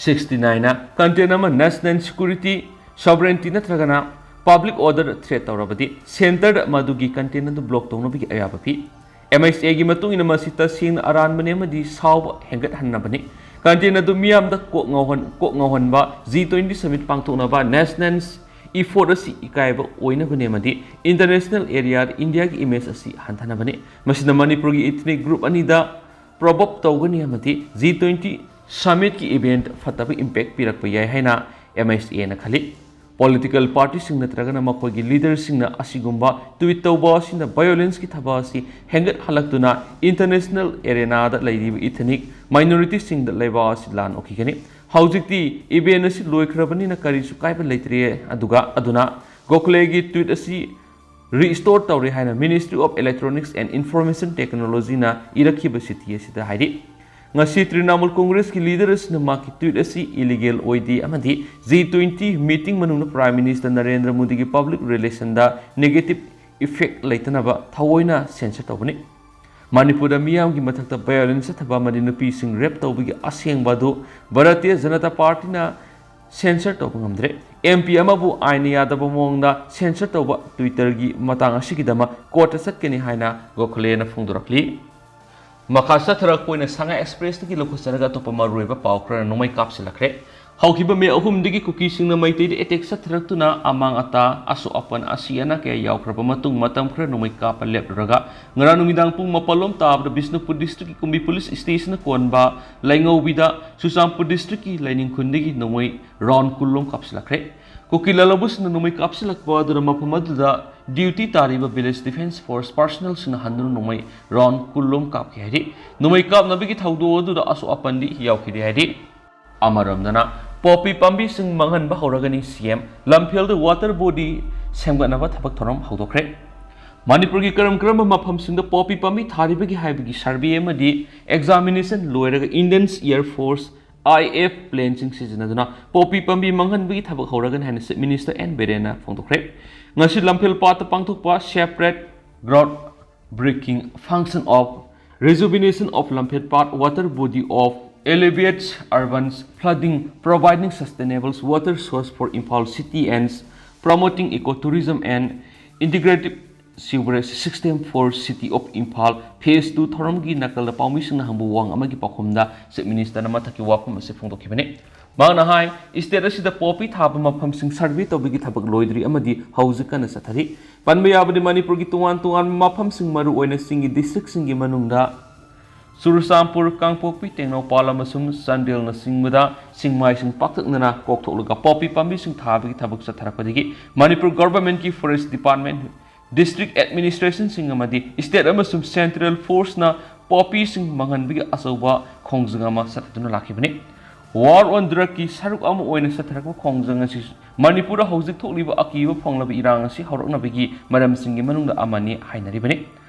sixty-nineꯅ content ꯑꯃ national security, sovereignty ꯅꯠꯇ꯭ꯔꯒꯅ public order threat ꯇꯧꯔꯕꯗꯤ centreꯗ ꯃꯗꯨꯒꯤ content ꯑꯗꯨ block ꯇꯧꯅꯕꯒꯤ ꯑꯌꯥꯕ ꯄꯤ꯫ MHAꯒꯤ ꯃꯇꯨꯡ ꯏꯟꯅ ꯃꯁꯤ ꯇꯁꯦꯡꯅ ꯑꯔꯥꯟꯕꯅꯤ ꯑꯃꯗꯤ ꯁꯥꯎꯕ ꯍꯦꯟꯒꯠꯍꯟꯅꯕꯅꯤ꯫ Content ꯑꯗꯨ ꯃꯤꯌꯥꯝꯗ ꯀꯣꯛ ꯉꯥꯎꯍꯟ-, ꯀꯣꯛ ꯉꯥꯎꯍꯟꯕ G twenty summit ꯄꯥꯡꯊꯣꯛꯅꯕ national effort ꯑꯁꯤ ꯏꯀꯥꯏꯕ ꯑꯣꯏꯅꯕꯅꯤ ꯑꯃꯗꯤ international areaꯗ ꯏꯟꯗꯤꯌꯥꯒꯤ image ꯑꯁꯤ ꯍꯟꯊꯅꯕꯅꯤ꯫ ꯃꯁꯤꯅ ꯃꯅꯤꯄꯨꯔꯒꯤ ethnic group ꯑꯅꯤꯗ provoke ꯇꯧꯒꯅꯤ ꯑꯃꯗꯤ G twenty summitꯀꯤ event ꯐꯠꯇꯕ impact ꯄꯤꯔꯛꯄ ꯌꯥꯏ ꯍꯥꯏꯅ MHAꯅ ꯈꯜꯂꯤ꯫ Political partyꯁꯤꯡ ꯅꯠꯇ꯭ꯔꯒꯅ ꯃꯈꯣꯏꯒꯤ leaderꯁꯤꯡꯅ ꯑꯁꯤꯒꯨꯝꯕ tweet ꯇꯧꯕ ꯑꯁꯤꯅ violenceꯀꯤ ꯊꯕꯛ ꯑꯁꯤ ꯍꯦꯟꯒꯠꯍꯜꯂꯛꯇꯨꯅ international arenaꯗ ꯂꯩꯔꯤꯕ ethnic minorityꯁꯤꯡꯗ ꯂꯩꯕꯥꯛ ꯑꯁꯤ ꯂꯥꯟ ꯑꯣꯛꯈꯤꯒꯅꯤ꯫ ꯍꯧꯖꯤꯛꯇꯤ event ꯑꯁꯤ ꯂꯣꯏꯈ꯭ꯔꯕꯅꯤꯅ ꯀꯔꯤꯁꯨ ꯀꯥꯏꯕ ꯂꯩꯇ꯭ꯔꯦ꯫ ꯑꯗꯨꯒ ꯑꯗꯨꯅ ꯒꯣꯈꯂꯦꯒꯤ tweet ꯑꯁꯤ restore ꯇꯧꯔꯦ ꯍꯥꯏꯅ Ministry of Electronics and Information Technologyꯅ ꯏꯔꯛꯈꯤꯕ ꯆꯤꯊꯤ ꯑꯁꯤꯗ ꯍꯥꯏꯔꯤ꯫ ꯉꯁꯤ ꯇ꯭ꯔꯤꯅꯥꯃꯨꯜ ꯀꯣꯡꯒ꯭ꯔꯦꯁꯀꯤ leader ꯑꯁꯤꯅ ꯃꯍꯥꯛꯀꯤ tweet ꯑꯁꯤ illegal ꯑꯣꯏꯗꯦ ꯑꯃꯗꯤ G twenty meeting ꯃꯅꯨꯡꯗ Prime Minister ꯅꯔꯦꯟꯗ꯭ꯔ ꯃꯣꯗꯤꯒꯤ public relationꯗ negative effect ꯂꯩꯇꯅꯕ ꯊꯑꯣꯏꯅ censor ꯇꯧꯕꯅꯤ꯫ ꯃꯅꯤꯄꯨꯔꯗ ꯃꯤꯌꯥꯝꯒꯤ ꯃꯊꯛꯇ violence ꯆꯠꯊꯕ ꯑꯃꯗꯤ ꯅꯨꯄꯤꯁꯤꯡ rape ꯇꯧꯕꯒꯤ ꯑꯁꯦꯡꯕ ꯑꯗꯨ ꯚꯥꯔꯇꯤꯌ ꯖꯅꯇꯥ ꯄꯥꯔꯇꯤꯅ censor ꯇꯧꯕ ꯉꯝꯗ꯭ꯔꯦ꯫ MP ꯑꯃꯕꯨ ꯑꯥꯏꯟꯅ ꯌꯥꯗꯕ ꯃꯑꯣꯡꯗ censor ꯇꯧꯕ Twitterꯒꯤ ꯃꯇꯥꯡ ꯑꯁꯤꯒꯤꯗꯃꯛ courtꯇ ꯆꯠꯀꯅꯤ ꯍꯥꯏꯅ ꯒꯣꯈꯂꯦꯅ ꯐꯣꯡꯗꯣꯔꯛꯂꯤ꯫ ꯃꯈꯥ ꯆꯠꯊꯔꯛꯄ ꯑꯣꯏꯅ ꯁꯉꯥꯏ Expressꯇꯒꯤ ꯂꯧꯈꯠꯆꯔꯒ ꯑꯇꯣꯞꯄ ꯃꯔꯨꯑꯣꯏꯕ ꯄꯥꯎ ꯈꯔ ꯅꯣꯡꯃꯩ ꯀꯥꯞꯁꯤꯜꯂꯛꯈ꯭ꯔꯦ꯫ ꯍꯧꯈꯤꯕ ꯃꯦ ꯑꯍꯨꯝꯗꯒꯤ ꯀꯨꯀꯤꯁꯤꯡꯅ ꯃꯩꯇꯩꯗ attack ꯆꯠꯊꯔꯛꯇꯨꯅ ꯑꯃꯥꯡ ꯑꯇꯥ, ꯑꯁꯣꯛ ꯑꯄꯟ, ꯑꯁꯤ ꯑꯅꯥ ꯀꯌꯥ ꯌꯥꯎꯈ꯭ꯔꯕ ꯃꯇꯨꯡ ꯃꯇꯝ ꯈꯔ ꯅꯣꯡꯃꯩ ꯀꯥꯞꯄ ꯂꯦꯞꯂꯨꯔꯒ ꯉꯔꯥꯡ ꯅꯨꯃꯤꯗꯥꯡ ꯄꯨꯡ ꯃꯥꯄꯜ ꯂꯣꯝ ꯇꯥꯕꯗ ꯕꯤꯁꯅꯨꯄꯨꯔ districtꯀꯤ ꯀꯨꯝꯕꯤ police stationꯅ ꯀꯣꯟꯕ ꯂꯩꯉꯧꯕꯤꯗ ꯆꯨꯔꯆꯥꯟꯄꯨꯔ districtꯀꯤ ꯂꯥꯏꯅꯤꯡꯈꯨꯜꯗꯒꯤ ꯅꯣꯡꯃꯩ round ꯀꯨꯟ ꯂꯣꯝ ꯀꯥꯞꯁꯤꯜꯂꯛꯈ꯭ꯔꯦ꯫ ꯀꯨꯀꯤ ꯂꯥꯜꯍꯧꯕꯁꯤꯡꯅ ꯅꯣꯡꯃꯩ ꯀꯥꯞꯁꯤꯜꯂꯛꯄ ꯑꯗꯨꯅ ꯃꯐꯝ ꯑꯗꯨꯗ duty ꯇꯥꯔꯤꯕ village defence force personnelꯁꯤꯡꯅ ꯍꯟꯗꯨꯅ ꯅꯣꯡꯃꯩ round ꯀꯨꯟ ꯂꯣꯝ ꯀꯥꯞꯈꯤ ꯍꯥꯏꯔꯤ꯫ ꯅꯣꯡꯃꯩ ꯀꯥꯞꯅꯕꯒꯤ ꯊꯧꯗꯣꯛ ꯑꯗꯨꯗ ꯑꯁꯣꯛ ꯑꯄꯟꯗꯤ ꯌꯥꯎꯈꯤꯗꯦ ꯍꯥꯏꯔꯤ꯫ ꯑꯃꯔꯣꯝꯗꯅ, poppy ꯄꯥꯝꯕꯤꯁꯤꯡ ꯃꯥꯡꯍꯟꯕ ꯍꯧꯔꯒꯅꯤ CM, ꯂꯝꯐꯦꯜꯗ water body ꯁꯦꯝꯒꯠꯅꯕ ꯊꯕꯛ ꯊꯧꯔꯝ ꯍꯧꯗꯣꯛꯈ꯭ꯔꯦ꯫ ꯃꯅꯤꯄꯨꯔꯒꯤ ꯀꯔꯝ ꯀꯔꯝꯕ ꯃꯐꯝꯁꯤꯡꯗ ꯄꯣꯄꯤ ꯄꯥꯝꯕꯤ ꯊꯥꯔꯤꯕꯒꯦ ꯍꯥꯏꯕꯒꯤ survey ꯑꯃꯗꯤ examination ꯂꯣꯏꯔꯒ Indian Air Force, I A F planeꯁꯤꯡ ꯁꯤꯖꯤꯟꯅꯗꯨꯅ ꯄꯣꯄꯤ ꯄꯥꯝꯕꯤ ꯃꯥꯡꯍꯟꯕꯒꯤ ꯊꯕꯛ ꯍꯧꯔꯒꯅꯤ ꯍꯥꯏꯅ Chief Minister N ꯕꯤꯔꯦꯟꯅ ꯐꯣꯡꯗꯣꯛꯈ꯭ꯔꯦ꯫ ꯉꯁꯤ ꯂꯝꯐꯦꯜ ꯄꯥꯠꯇ ꯄꯥꯡꯊꯣꯛꯄ separate ground breaking function of rejuvenation of Lamphel Path water body of alleviates urban flooding, providing sustainable water source for Imphal city and promoting ecotourism and integrative sewerage system for city of Imphal phase two ꯊꯧꯔꯝꯒꯤ ꯅꯥꯀꯜꯗ ꯄꯥꯎꯃꯤꯁꯤꯡꯅ ꯍꯪꯕ ꯋꯥꯍꯪ ꯑꯃꯒꯤ ꯄꯥꯎꯈꯨꯝꯗ Chief Ministerꯅ ꯃꯊꯛꯀꯤ ꯋꯥꯐꯝ ꯑꯁꯤ ꯐꯣꯡꯗꯣꯛꯈꯤꯕꯅꯤ꯫ ꯃꯍꯥꯛꯅ ꯍꯥꯏ, state ꯑꯁꯤꯗ poppy ꯊꯥꯕ ꯃꯐꯝꯁꯤꯡ survey ꯇꯧꯕꯒꯤ ꯊꯕꯛ ꯂꯣꯏꯗ꯭ꯔꯤ ꯑꯃꯗꯤ ꯍꯧꯖꯤꯛ ꯀꯟꯅ ꯆꯠꯊꯔꯤ꯫ ꯄꯟꯕ ꯌꯥꯕꯗꯤ ꯃꯅꯤꯄꯨꯔꯒꯤ ꯇꯣꯉꯥꯟ ꯇꯣꯉꯥꯟꯕ ꯃꯐꯝꯁꯤꯡ, ꯃꯔꯨꯑꯣꯏꯅ ꯆꯤꯡꯒꯤ districtꯁꯤꯡꯒꯤ ꯃꯅꯨꯡꯗ ꯆꯨꯔꯆꯥꯟꯄꯨꯔ, ꯀꯥꯡꯄꯣꯛꯄꯤ, ꯇꯦꯡꯅꯧꯄꯜ ꯑꯃꯁꯨꯡ ꯆꯥꯟꯗꯦꯜꯅꯆꯤꯡꯕꯗ ꯆꯤꯡꯃꯥꯏꯁꯤꯡ ꯄꯥꯛꯇꯛꯅꯅ ꯀꯣꯛꯊꯣꯛꯂꯒ ꯄꯣꯄꯤ ꯄꯥꯝꯕꯤꯁꯤꯡ ꯊꯥꯕꯒꯤ ꯊꯕꯛ ꯆꯠꯊꯔꯛꯄꯗꯒꯤ ꯃꯅꯤꯄꯨꯔ governmentꯀꯤ forest department, district administrationꯁꯤꯡ ꯑꯃꯗꯤ state ꯑꯃꯁꯨꯡ central forceꯅ ꯄꯣꯄꯤꯁꯤꯡ ꯃꯥꯡꯍꯟꯕꯒꯤ ꯑꯆꯧꯕ ꯈꯣꯡꯖꯪ ꯑꯃ ꯆꯠꯊꯗꯨꯅ ꯂꯥꯛꯈꯤꯕꯅꯤ꯫ War on drugꯀꯤ ꯁꯔꯨꯛ ꯑꯃ ꯑꯣꯏꯅ ꯆꯠꯊꯔꯛꯄ ꯈꯣꯡꯖꯪ ꯑꯁꯤ ꯃꯅꯤꯄꯨꯔꯗ ꯍꯧꯖꯤꯛ ꯊꯣꯛꯂꯤꯕ ꯑꯀꯤꯕ ꯐꯪꯂꯕ ꯏꯔꯥꯡ ꯑꯁꯤ ꯍꯧꯔꯛꯅꯕꯒꯤ ꯃꯔꯝꯁꯤꯡꯒꯤ ꯃꯅꯨꯡꯗ ꯑꯃꯅꯤ ꯍꯥꯏꯅꯔꯤꯕꯅꯤ꯫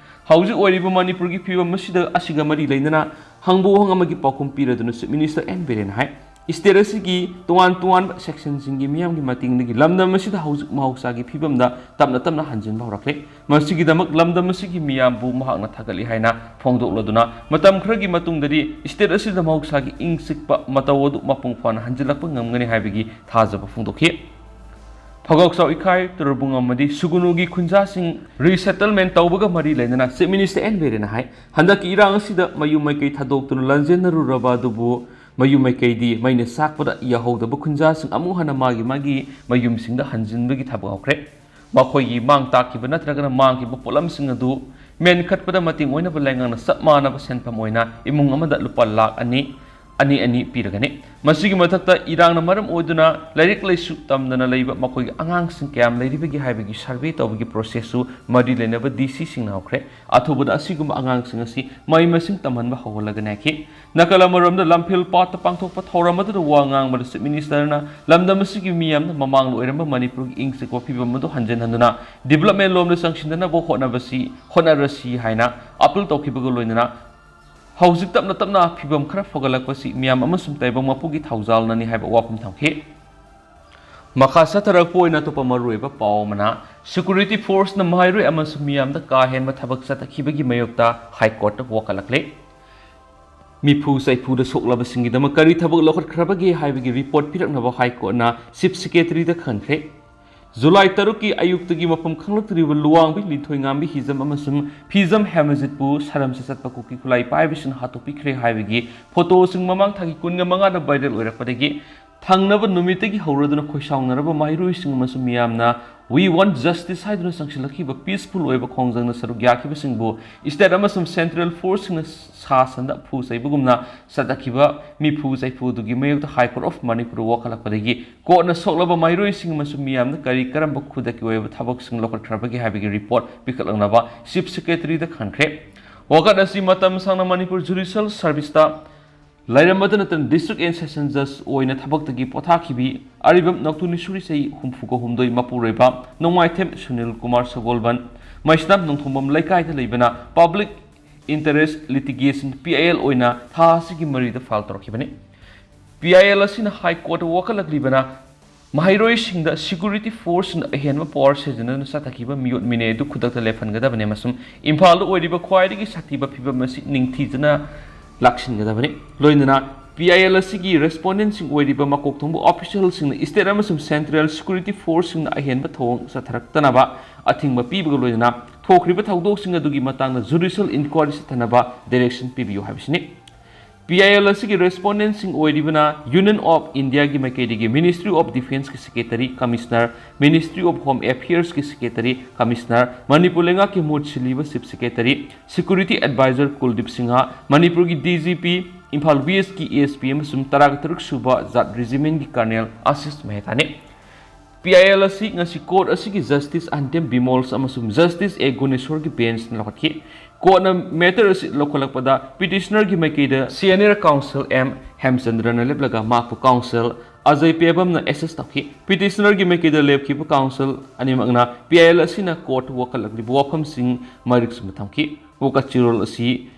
ꯍꯧꯖꯤꯛ ꯑꯣꯏꯔꯤꯕ ꯃꯅꯤꯄꯨꯔꯒꯤ ꯐꯤꯕꯝ ꯑꯁꯤꯗ, ꯑꯁꯤꯒ ꯃꯔꯤ ꯂꯩꯅꯅ ꯍꯪꯕ ꯋꯥꯍꯪ ꯑꯃꯒꯤ ꯄꯥꯎꯈꯨꯝ ꯄꯤꯔꯗꯨꯅ Chief Minister N ꯕꯤꯔꯦꯟꯅ ꯍꯥꯏ, state ꯑꯁꯤꯒꯤ ꯇꯣꯉꯥꯟ ꯇꯣꯉꯥꯟꯕ sectionꯁꯤꯡꯒꯤ ꯃꯤꯌꯥꯝꯒꯤ ꯃꯇꯦꯡꯗꯒꯤ ꯂꯝꯗꯝ ꯑꯁꯤꯗ ꯍꯧꯖꯤꯛ ꯃꯍꯧꯁꯥꯒꯤ ꯐꯤꯕꯝꯗ ꯇꯞꯅ ꯇꯞꯅ ꯍꯟꯖꯤꯟꯕ ꯍꯧꯔꯛꯂꯦ꯫ ꯃꯁꯤꯒꯤꯗꯃꯛ ꯂꯝꯗꯝ ꯑꯁꯤꯒꯤ ꯃꯤꯌꯥꯝꯕꯨ ꯃꯍꯥꯛꯅ ꯊꯥꯒꯠꯂꯤ ꯍꯥꯏꯅ ꯐꯣꯡꯗꯣꯛꯂꯗꯨꯅ, ꯃꯇꯝ ꯈꯔꯒꯤ ꯃꯇꯨꯡꯗꯗꯤ state ꯑꯁꯤꯗ ꯃꯍꯧꯁꯥꯒꯤ ꯏꯪ ꯆꯤꯛꯄ ꯃꯇꯧ ꯑꯗꯨ ꯃꯄꯨꯡ ꯐꯥꯅ ꯍꯟꯖꯤꯜꯂꯛꯄ ꯉꯝꯒꯅꯤ ꯍꯥꯏꯕꯒꯤ ꯊꯥꯖꯕ ꯐꯣꯡꯗꯣꯛꯈꯤ꯫ ꯐꯒꯧꯆꯥꯎ ꯏꯈꯥꯏ, ꯇꯨꯔꯕꯨꯡ ꯑꯃꯗꯤ ꯁꯨꯒꯨꯅꯨꯒꯤ ꯈꯨꯟꯖꯥꯁꯤꯡ resettlement ꯇꯧꯕꯒ ꯃꯔꯤ ꯂꯩꯅꯅ Chief Minister N ꯕꯤꯔꯦꯟꯅ ꯍꯥꯏ, ꯍꯟꯗꯛꯀꯤ ꯏꯔꯥꯡ ꯑꯁꯤꯗ ꯃꯌꯨꯝ ꯃꯩꯀꯩ ꯊꯥꯗꯣꯛꯇꯨꯅ ꯂꯥꯟꯖꯦꯟꯅꯔꯨꯔꯕ ꯑꯗꯨꯕꯨ ꯃꯌꯨꯝ ꯃꯩꯀꯩꯗꯤ ꯃꯩꯅ ꯆꯥꯛꯄꯗ ꯌꯥꯍꯧꯗꯕ ꯈꯨꯟꯖꯥꯁꯤꯡ ꯑꯃꯨꯛ ꯍꯟꯅ ꯃꯥꯒꯤ ꯃꯥꯒꯤ ꯃꯌꯨꯝꯁꯤꯡꯗ ꯍꯟꯖꯤꯟꯕꯒꯤ ꯊꯕꯛ ꯍꯧꯈ꯭ꯔꯦ꯫ ꯃꯈꯣꯏꯒꯤ ꯃꯥꯡ ꯇꯥꯛꯈꯤꯕ ꯅꯠꯇ꯭ꯔꯒꯅ ꯃꯥꯡꯈꯤꯕ ꯄꯣꯠꯂꯝꯁꯤꯡ ꯑꯗꯨ ꯃꯦꯟꯈꯠꯄꯗ ꯃꯇꯦꯡ ꯑꯣꯏꯅꯕ ꯂꯩꯉꯥꯛꯅ ꯆꯞ ꯃꯥꯟꯅꯕ ꯁꯦꯟꯐꯝ ꯑꯣꯏꯅ ꯏꯃꯨꯡ ꯑꯃꯗ ꯂꯨꯄꯥ ꯂꯥꯈ ꯑꯅꯤ, ꯑꯅꯤ ꯑꯅꯤ ꯄꯤꯔꯒꯅꯤ꯫ ꯃꯁꯤꯒꯤ ꯃꯊꯛꯇ ꯏꯔꯥꯡꯅ ꯃꯔꯝ ꯑꯣꯏꯗꯨꯅ ꯂꯥꯏꯔꯤꯛ ꯂꯥꯏꯁꯨ ꯇꯝꯗꯅ ꯂꯩꯕ ꯃꯈꯣꯏꯒꯤ ꯑꯉꯥꯡꯁꯤꯡ ꯀꯌꯥꯝ ꯂꯩꯔꯤꯕꯒꯦ ꯍꯥꯏꯕꯒꯤ ꯁꯔꯚꯦ ꯇꯧꯕꯒꯤ ꯄ꯭ꯔꯣꯁꯦꯁꯁꯨ ꯃꯔꯤ ꯂꯩꯅꯕ ꯗꯤ ꯁꯤꯁꯤꯡꯅ ꯍꯧꯈ꯭ꯔꯦ꯫ ꯑꯊꯨꯕꯗ ꯑꯁꯤꯒꯨꯝꯕ ꯑꯉꯥꯡꯁꯤꯡ ꯑꯁꯤ ꯃꯍꯩ ꯃꯁꯤꯡ ꯇꯝꯍꯟꯕ ꯍꯧꯍꯜꯂꯒꯅꯤ ꯍꯥꯏꯈꯤ꯫ ꯅꯥꯀꯜ ꯑꯃꯔꯣꯝꯗ ꯂꯝꯐꯦꯜ ꯄꯥꯠꯇ ꯄꯥꯡꯊꯣꯛꯄ ꯊꯧꯔꯝ ꯑꯗꯨꯗ ꯋꯥ ꯉꯥꯡꯕꯗ ꯆꯤꯐ ꯃꯤꯅꯤꯁꯇꯔꯅ ꯂꯝꯗꯝ ꯑꯁꯤꯒꯤ ꯃꯤꯌꯥꯝꯅ ꯃꯃꯥꯡꯗ ꯑꯣꯏꯔꯝꯕ ꯃꯅꯤꯄꯨꯔꯒꯤ ꯏꯪ ꯆꯤꯛꯄ ꯐꯤꯕꯝ ꯑꯗꯨ ꯍꯟꯖꯤꯟꯍꯟꯗꯨꯅ ꯗꯤꯕꯂꯞꯃꯦꯟ ꯂꯣꯝꯗ ꯆꯪꯁꯤꯟꯗꯅꯕ ꯍꯣꯠꯅꯕꯁꯤ ꯍꯣꯠꯅꯔꯁꯤ ꯍꯥꯏꯅ ꯑꯥꯄꯤꯜ ꯇꯧꯈꯤꯕꯒ ꯂꯣꯏꯅꯅ ꯍꯧꯖꯤꯛ ꯇꯞꯅ ꯇꯞꯅ ꯐꯤꯕꯝ ꯈꯔ ꯐꯒꯠꯂꯛꯄꯁꯤ ꯃꯤꯌꯥꯝ ꯑꯃꯁꯨꯡ ꯇꯥꯏꯕꯪ ꯃꯄꯨꯒꯤ ꯊꯧꯖꯥꯜꯅꯅꯤ ꯍꯥꯏꯕ ꯋꯥꯐꯝ ꯊꯝꯈꯤ꯫ ꯃꯈꯥ ꯆꯠꯊꯔꯛꯄ ꯑꯣꯏꯅ ꯑꯇꯣꯞꯄ ꯃꯔꯨꯑꯣꯏꯕ ꯄꯥꯎ ꯑꯃꯅ, ꯁꯦꯀ꯭ꯌꯨꯔꯤꯇꯤ ꯐꯣꯔꯁꯅ ꯃꯍꯩꯔꯣꯏ ꯑꯃꯁꯨꯡ ꯃꯤꯌꯥꯝꯗ ꯀꯥ ꯍꯦꯟꯕ ꯊꯕꯛ ꯆꯠꯊꯈꯤꯕꯒꯤ ꯃꯥꯌꯣꯛꯇ ꯍꯥꯏ ꯀꯣꯔꯠꯇ ꯋꯥꯀꯠꯂꯛꯂꯦ꯫ ꯃꯤꯐꯨ ꯆꯩꯐꯨꯗ ꯁꯣꯛꯂꯕꯁꯤꯡꯒꯤꯗꯃꯛ ꯀꯔꯤ ꯊꯕꯛ ꯂꯧꯈꯠꯈ꯭ꯔꯕꯒꯦ ꯍꯥꯏꯕꯒꯤ ꯔꯤꯄꯣꯔꯠ ꯄꯤꯔꯛꯅꯕ ꯍꯥꯏ ꯀꯣꯔꯠꯅ ꯆꯤꯐ ꯁꯦꯀ꯭ꯔꯦꯇꯔꯤꯗ ꯈꯪꯈ꯭ꯔꯦ꯫ ꯖꯨꯂꯥꯏ ꯇꯔꯨꯛꯀꯤ ꯑꯌꯨꯛꯇꯒꯤ ꯃꯐꯝ ꯈꯪꯂꯛꯇ꯭ꯔꯤꯕ ꯂꯨꯋꯥꯡꯕꯤ ꯂꯤꯟꯊꯣꯏꯉꯥꯝꯕꯤ ꯍꯤꯖꯝ ꯑꯃꯁꯨꯡ ꯐꯤꯖꯝ ꯍꯦꯃꯖꯤꯠꯄꯨ ꯁꯔꯝꯁ ꯆꯠꯄ ꯀꯨꯀꯤ ꯈꯨꯠꯂꯥꯏ ꯄꯥꯏꯕꯁꯤꯡꯅ ꯍꯥꯠꯇꯣꯛꯄꯤꯈ꯭ꯔꯦ ꯍꯥꯏꯕꯒꯤ ꯐꯣꯇꯣꯁꯤꯡ ꯃꯃꯥꯡ ꯊꯥꯒꯤ ꯀꯨꯟꯃꯉꯥꯗ ꯚꯥꯏꯔꯦꯜ ꯑꯣꯏꯔꯛꯄꯗꯒꯤ ꯊꯪꯅꯕ ꯅꯨꯃꯤꯠꯇꯒꯤ ꯍꯧꯔꯗꯨꯅ ꯈꯣꯏꯁꯥꯎꯅꯔꯕ ꯃꯍꯩꯔꯣꯏꯁꯤꯡ ꯑꯃꯁꯨꯡ ꯃꯤꯌꯥꯝꯅ "We want justice" ꯍꯥꯏꯗꯨꯅ ꯆꯪꯁꯤꯜꯂꯛꯈꯤꯕ ꯄꯤꯁꯐꯨꯜ ꯑꯣꯏꯕ ꯈꯣꯡꯖꯪꯗ ꯁꯔꯨꯛ ꯌꯥꯈꯤꯕꯁꯤꯡꯕꯨ ꯁ꯭ꯇꯦꯠ ꯑꯃꯁꯨꯡ ꯁꯦꯟꯇ꯭ꯔꯦꯜ ꯐꯣꯔꯁꯁꯤꯡꯅ ꯁꯥ ꯁꯟꯗ ꯐꯨ ꯆꯩꯕꯒꯨꯝꯅ ꯆꯠꯊꯈꯤꯕ ꯃꯤꯐꯨ ꯆꯩꯐꯨꯗꯨꯒꯤ ꯃꯥꯌꯣꯛꯇ ꯍꯥꯏ ꯀꯣꯔꯠ ꯑꯣꯐ ꯃꯅꯤꯄꯨꯔ ꯋꯥꯀꯠꯂꯛꯄꯗꯒꯤ ꯀꯣꯔꯠꯅ ꯁꯣꯛꯂꯕ ꯃꯍꯩꯔꯣꯏꯁꯤꯡ ꯑꯃꯁꯨꯡ ꯃꯤꯌꯥꯝꯅ ꯀꯔꯤ ꯀꯔꯝꯕ ꯈꯨꯗꯛꯀꯤ ꯑꯣꯏꯕ ꯊꯕꯛꯁꯤꯡ ꯂꯧꯈꯠꯈ꯭ꯔꯕꯒꯦ ꯍꯥꯏꯕꯒꯤ ꯔꯤꯄꯣꯔꯠ ꯄꯤꯈꯠꯂꯛꯅꯕ ꯆꯤꯐ ꯁꯦꯀ꯭ꯔꯦꯇꯔꯤꯗ ꯈꯟꯈ꯭ꯔꯦ꯫ ꯋꯥꯀꯠ ꯑꯁꯤ ꯃꯇꯝ ꯁꯥꯡꯅ ꯃꯅꯤꯄꯨꯔ ꯖꯨꯗꯤꯁꯤꯌꯦꯜ ꯁꯔꯚꯤꯁꯇ ꯂꯩꯔꯝꯕꯗ ꯅꯠꯇꯅ ꯗꯤꯁꯇ꯭ꯔꯤꯛ ꯑꯦꯟ ꯁꯦꯁꯟ ꯖꯖ ꯑꯣꯏꯅ ꯊꯕꯛꯇꯒꯤ ꯄꯣꯊꯥꯈꯤꯕꯤ ꯑꯔꯤꯕꯝ ꯅꯧꯇꯨꯅꯤꯁꯨꯔꯤ ꯆꯍꯤ ꯍꯨꯝꯐꯨꯒ ꯍꯨꯝꯗꯣꯏ ꯃꯄꯨꯔꯣꯏꯕ ꯅꯣꯡꯃꯥꯏꯊꯦꯝ ꯁꯨꯅꯤꯜ ꯀꯨꯃꯥꯔ ꯁꯒꯣꯜꯕꯟ ꯃꯩꯁꯅꯥꯝ ꯅꯣꯡꯊꯣꯡꯕꯝ ꯂꯩꯀꯥꯏꯗ ꯂꯩꯕꯅ public interest litigation, P I L, ꯑꯣꯏꯅ ꯊꯥ ꯑꯁꯤꯒꯤ ꯃꯔꯤꯗ ꯐꯥꯏꯜ ꯇꯧꯔꯛꯈꯤꯕꯅꯤ꯫ ꯄꯤ ꯑꯥꯏ ꯑꯦꯜ ꯑꯁꯤꯅ ꯍꯥꯏ ꯀꯣꯔꯠꯇ ꯋꯥꯀꯠꯂꯛꯂꯤꯕꯅ ꯃꯍꯩꯔꯣꯏꯁꯤꯡꯗ ꯁꯦꯀ꯭ꯌꯨꯔꯤꯇꯤ ꯐꯣꯔꯁꯁꯤꯡꯅ ꯑꯍꯦꯟꯕ ꯄꯋꯥꯔ ꯁꯤꯖꯤꯟꯅꯗꯨꯅ ꯆꯠꯊꯈꯤꯕ ꯃꯤꯑꯣꯠ ꯃꯤꯅꯩ ꯑꯗꯨ ꯈꯨꯗꯛꯇ ꯂꯦꯞꯍꯟꯒꯗꯕꯅꯤ ꯑꯃꯁꯨꯡ ꯏꯝꯐꯥꯜꯗ ꯑꯣꯏꯔꯤꯕ ꯈ꯭ꯋꯥꯏꯗꯒꯤ ꯁꯥꯊꯤꯕ ꯐꯤꯕꯝ ꯑꯁꯤ ꯅꯤꯡꯊꯤꯖꯅ ꯂꯥꯛꯁꯤꯟꯒꯗꯕꯅꯤ꯫ ꯂꯣꯏꯅꯅ ꯄꯤ ꯑꯥꯏ ꯑꯦꯜ ꯑꯁꯤꯒꯤ ꯔꯦꯁꯄꯣꯟꯗꯦꯟꯠꯁꯤꯡ ꯑꯣꯏꯔꯤꯕ ꯃꯀꯣꯛ ꯊꯣꯡꯕ ꯑꯣꯐꯤꯁꯤꯌꯦꯜꯁꯤꯡꯅ ꯁ꯭ꯇꯦꯠ ꯑꯃꯁꯨꯡ ꯁꯦꯟꯇ꯭ꯔꯦꯜ ꯁꯦꯀ꯭ꯌꯨꯔꯤꯇꯤ ꯐꯣꯔꯁꯁꯤꯡꯅ ꯑꯍꯦꯟꯕ ꯊꯧꯑꯣꯡ ꯆꯠꯊꯔꯛꯇꯅꯕ ꯑꯊꯤꯡꯕ ꯄꯤꯕꯒ ꯂꯣꯏꯅꯅ ꯊꯣꯛꯈ꯭ꯔꯤꯕ ꯊꯧꯗꯣꯛꯁꯤꯡ ꯑꯗꯨꯒꯤ ꯃꯇꯥꯡꯗ ꯖꯨꯗꯤꯁꯤꯌꯦꯜ ꯏꯟꯀ꯭ꯋꯥꯏꯔꯤ ꯆꯠꯊꯅꯕ ꯗꯥꯏꯔꯦꯛꯁꯟ ꯄꯤꯕꯤꯌꯨ ꯍꯥꯏꯕꯁꯤꯅꯤ꯫ ꯄꯤ ꯑꯥꯏ ꯑꯦꯜ ꯑꯁꯤꯒꯤ ꯔꯦꯁꯄꯣꯟꯗꯦꯟꯠꯁꯤꯡ ꯑꯣꯏꯔꯤꯕꯅ ꯌꯨꯅꯤꯌꯟ ꯑꯣꯐ ꯏꯟꯗꯤꯌꯥꯒꯤ ꯃꯥꯏꯀꯩꯗꯒꯤ ꯃꯤꯅꯤꯁꯇ꯭ꯔꯤ ꯑꯣꯐ ꯗꯤꯐꯦꯟꯁꯀꯤ secretary, commissioner, ministry of home ꯑꯦꯐꯤꯌꯔꯁꯀꯤ ꯁꯦꯀ꯭ꯔꯦꯇꯔꯤ, ꯀꯃꯤꯁꯅꯔ, ꯃꯅꯤꯄꯨꯔ ꯂꯩꯉꯥꯛꯀꯤ ꯃꯍꯨꯠ ꯁꯤꯜꯂꯤꯕ chief secretary, security adviser Kuldip Singh, ꯃꯅꯤꯄꯨꯔꯒꯤ ꯗꯤ ꯖꯤ ꯄꯤ, ꯏꯝꯐꯥꯜ ꯋꯦꯁꯀꯤ ꯑꯦꯁ ꯄꯤ ꯑꯃꯁꯨꯡ ꯇꯔꯥꯇꯔꯨꯛ ꯁꯨꯕ ꯖꯥꯠ ꯔꯦꯖꯤꯃꯦꯟꯒꯤ colonel Ashish ꯃꯦꯍꯇꯥꯅꯤ꯫ P I L ꯑꯁꯤ ꯉꯁꯤ ꯀꯣꯔꯠ ꯑꯁꯤꯒꯤ ꯖꯁꯇꯤꯁ ꯑꯟꯇꯦꯝ ꯕꯤꯃꯣꯜꯁ ꯑꯃꯁꯨꯡ ꯖꯁꯇꯤꯁ ꯑꯦ ꯒꯨꯅꯦꯁꯣꯔꯒꯤ ꯕꯦꯟꯁꯅ ꯂꯧꯈꯠꯈꯤ꯫ ꯀꯣꯔꯠꯅ ꯃꯦꯇꯔ ꯑꯁꯤ ꯂꯧꯈꯠꯂꯛꯄꯗ ꯄꯤꯇꯤꯁꯅꯔꯒꯤ ꯃꯥꯏꯀꯩꯗ ꯁꯤꯅꯤꯌꯔ ꯀꯥꯎꯟꯁꯤꯜ ꯑꯦꯝ ꯍꯦꯝꯆꯟꯗ꯭ꯔꯅ ꯂꯦꯞꯂꯒ ꯃꯍꯥꯛꯄꯨ ꯀꯥꯎꯟꯁꯤꯜ ꯑꯖꯌ ꯄꯦꯕꯝꯅ ꯑꯦꯁꯦꯁ ꯇꯧꯈꯤ꯫ ꯄꯤꯇꯤꯁꯅꯔꯒꯤ ꯃꯥꯏꯀꯩꯗ ꯂꯦꯞꯈꯤꯕ ꯀꯥꯎꯟꯁꯤꯜ ꯑꯅꯤꯃꯛꯅ ꯄꯤ ꯑꯥꯏ ꯑꯦꯜ ꯑꯁꯤꯅ ꯀꯣꯔꯠꯇ ꯋꯥꯀꯠꯂꯛꯂꯤꯕ ꯋꯥꯐꯝꯁꯤꯡ ꯃꯔꯤꯛ ꯆꯨꯝꯅ ꯊꯝꯈꯤ꯫ ꯋꯥꯀꯠ ꯆꯦꯔꯣꯜ ꯑꯁꯤ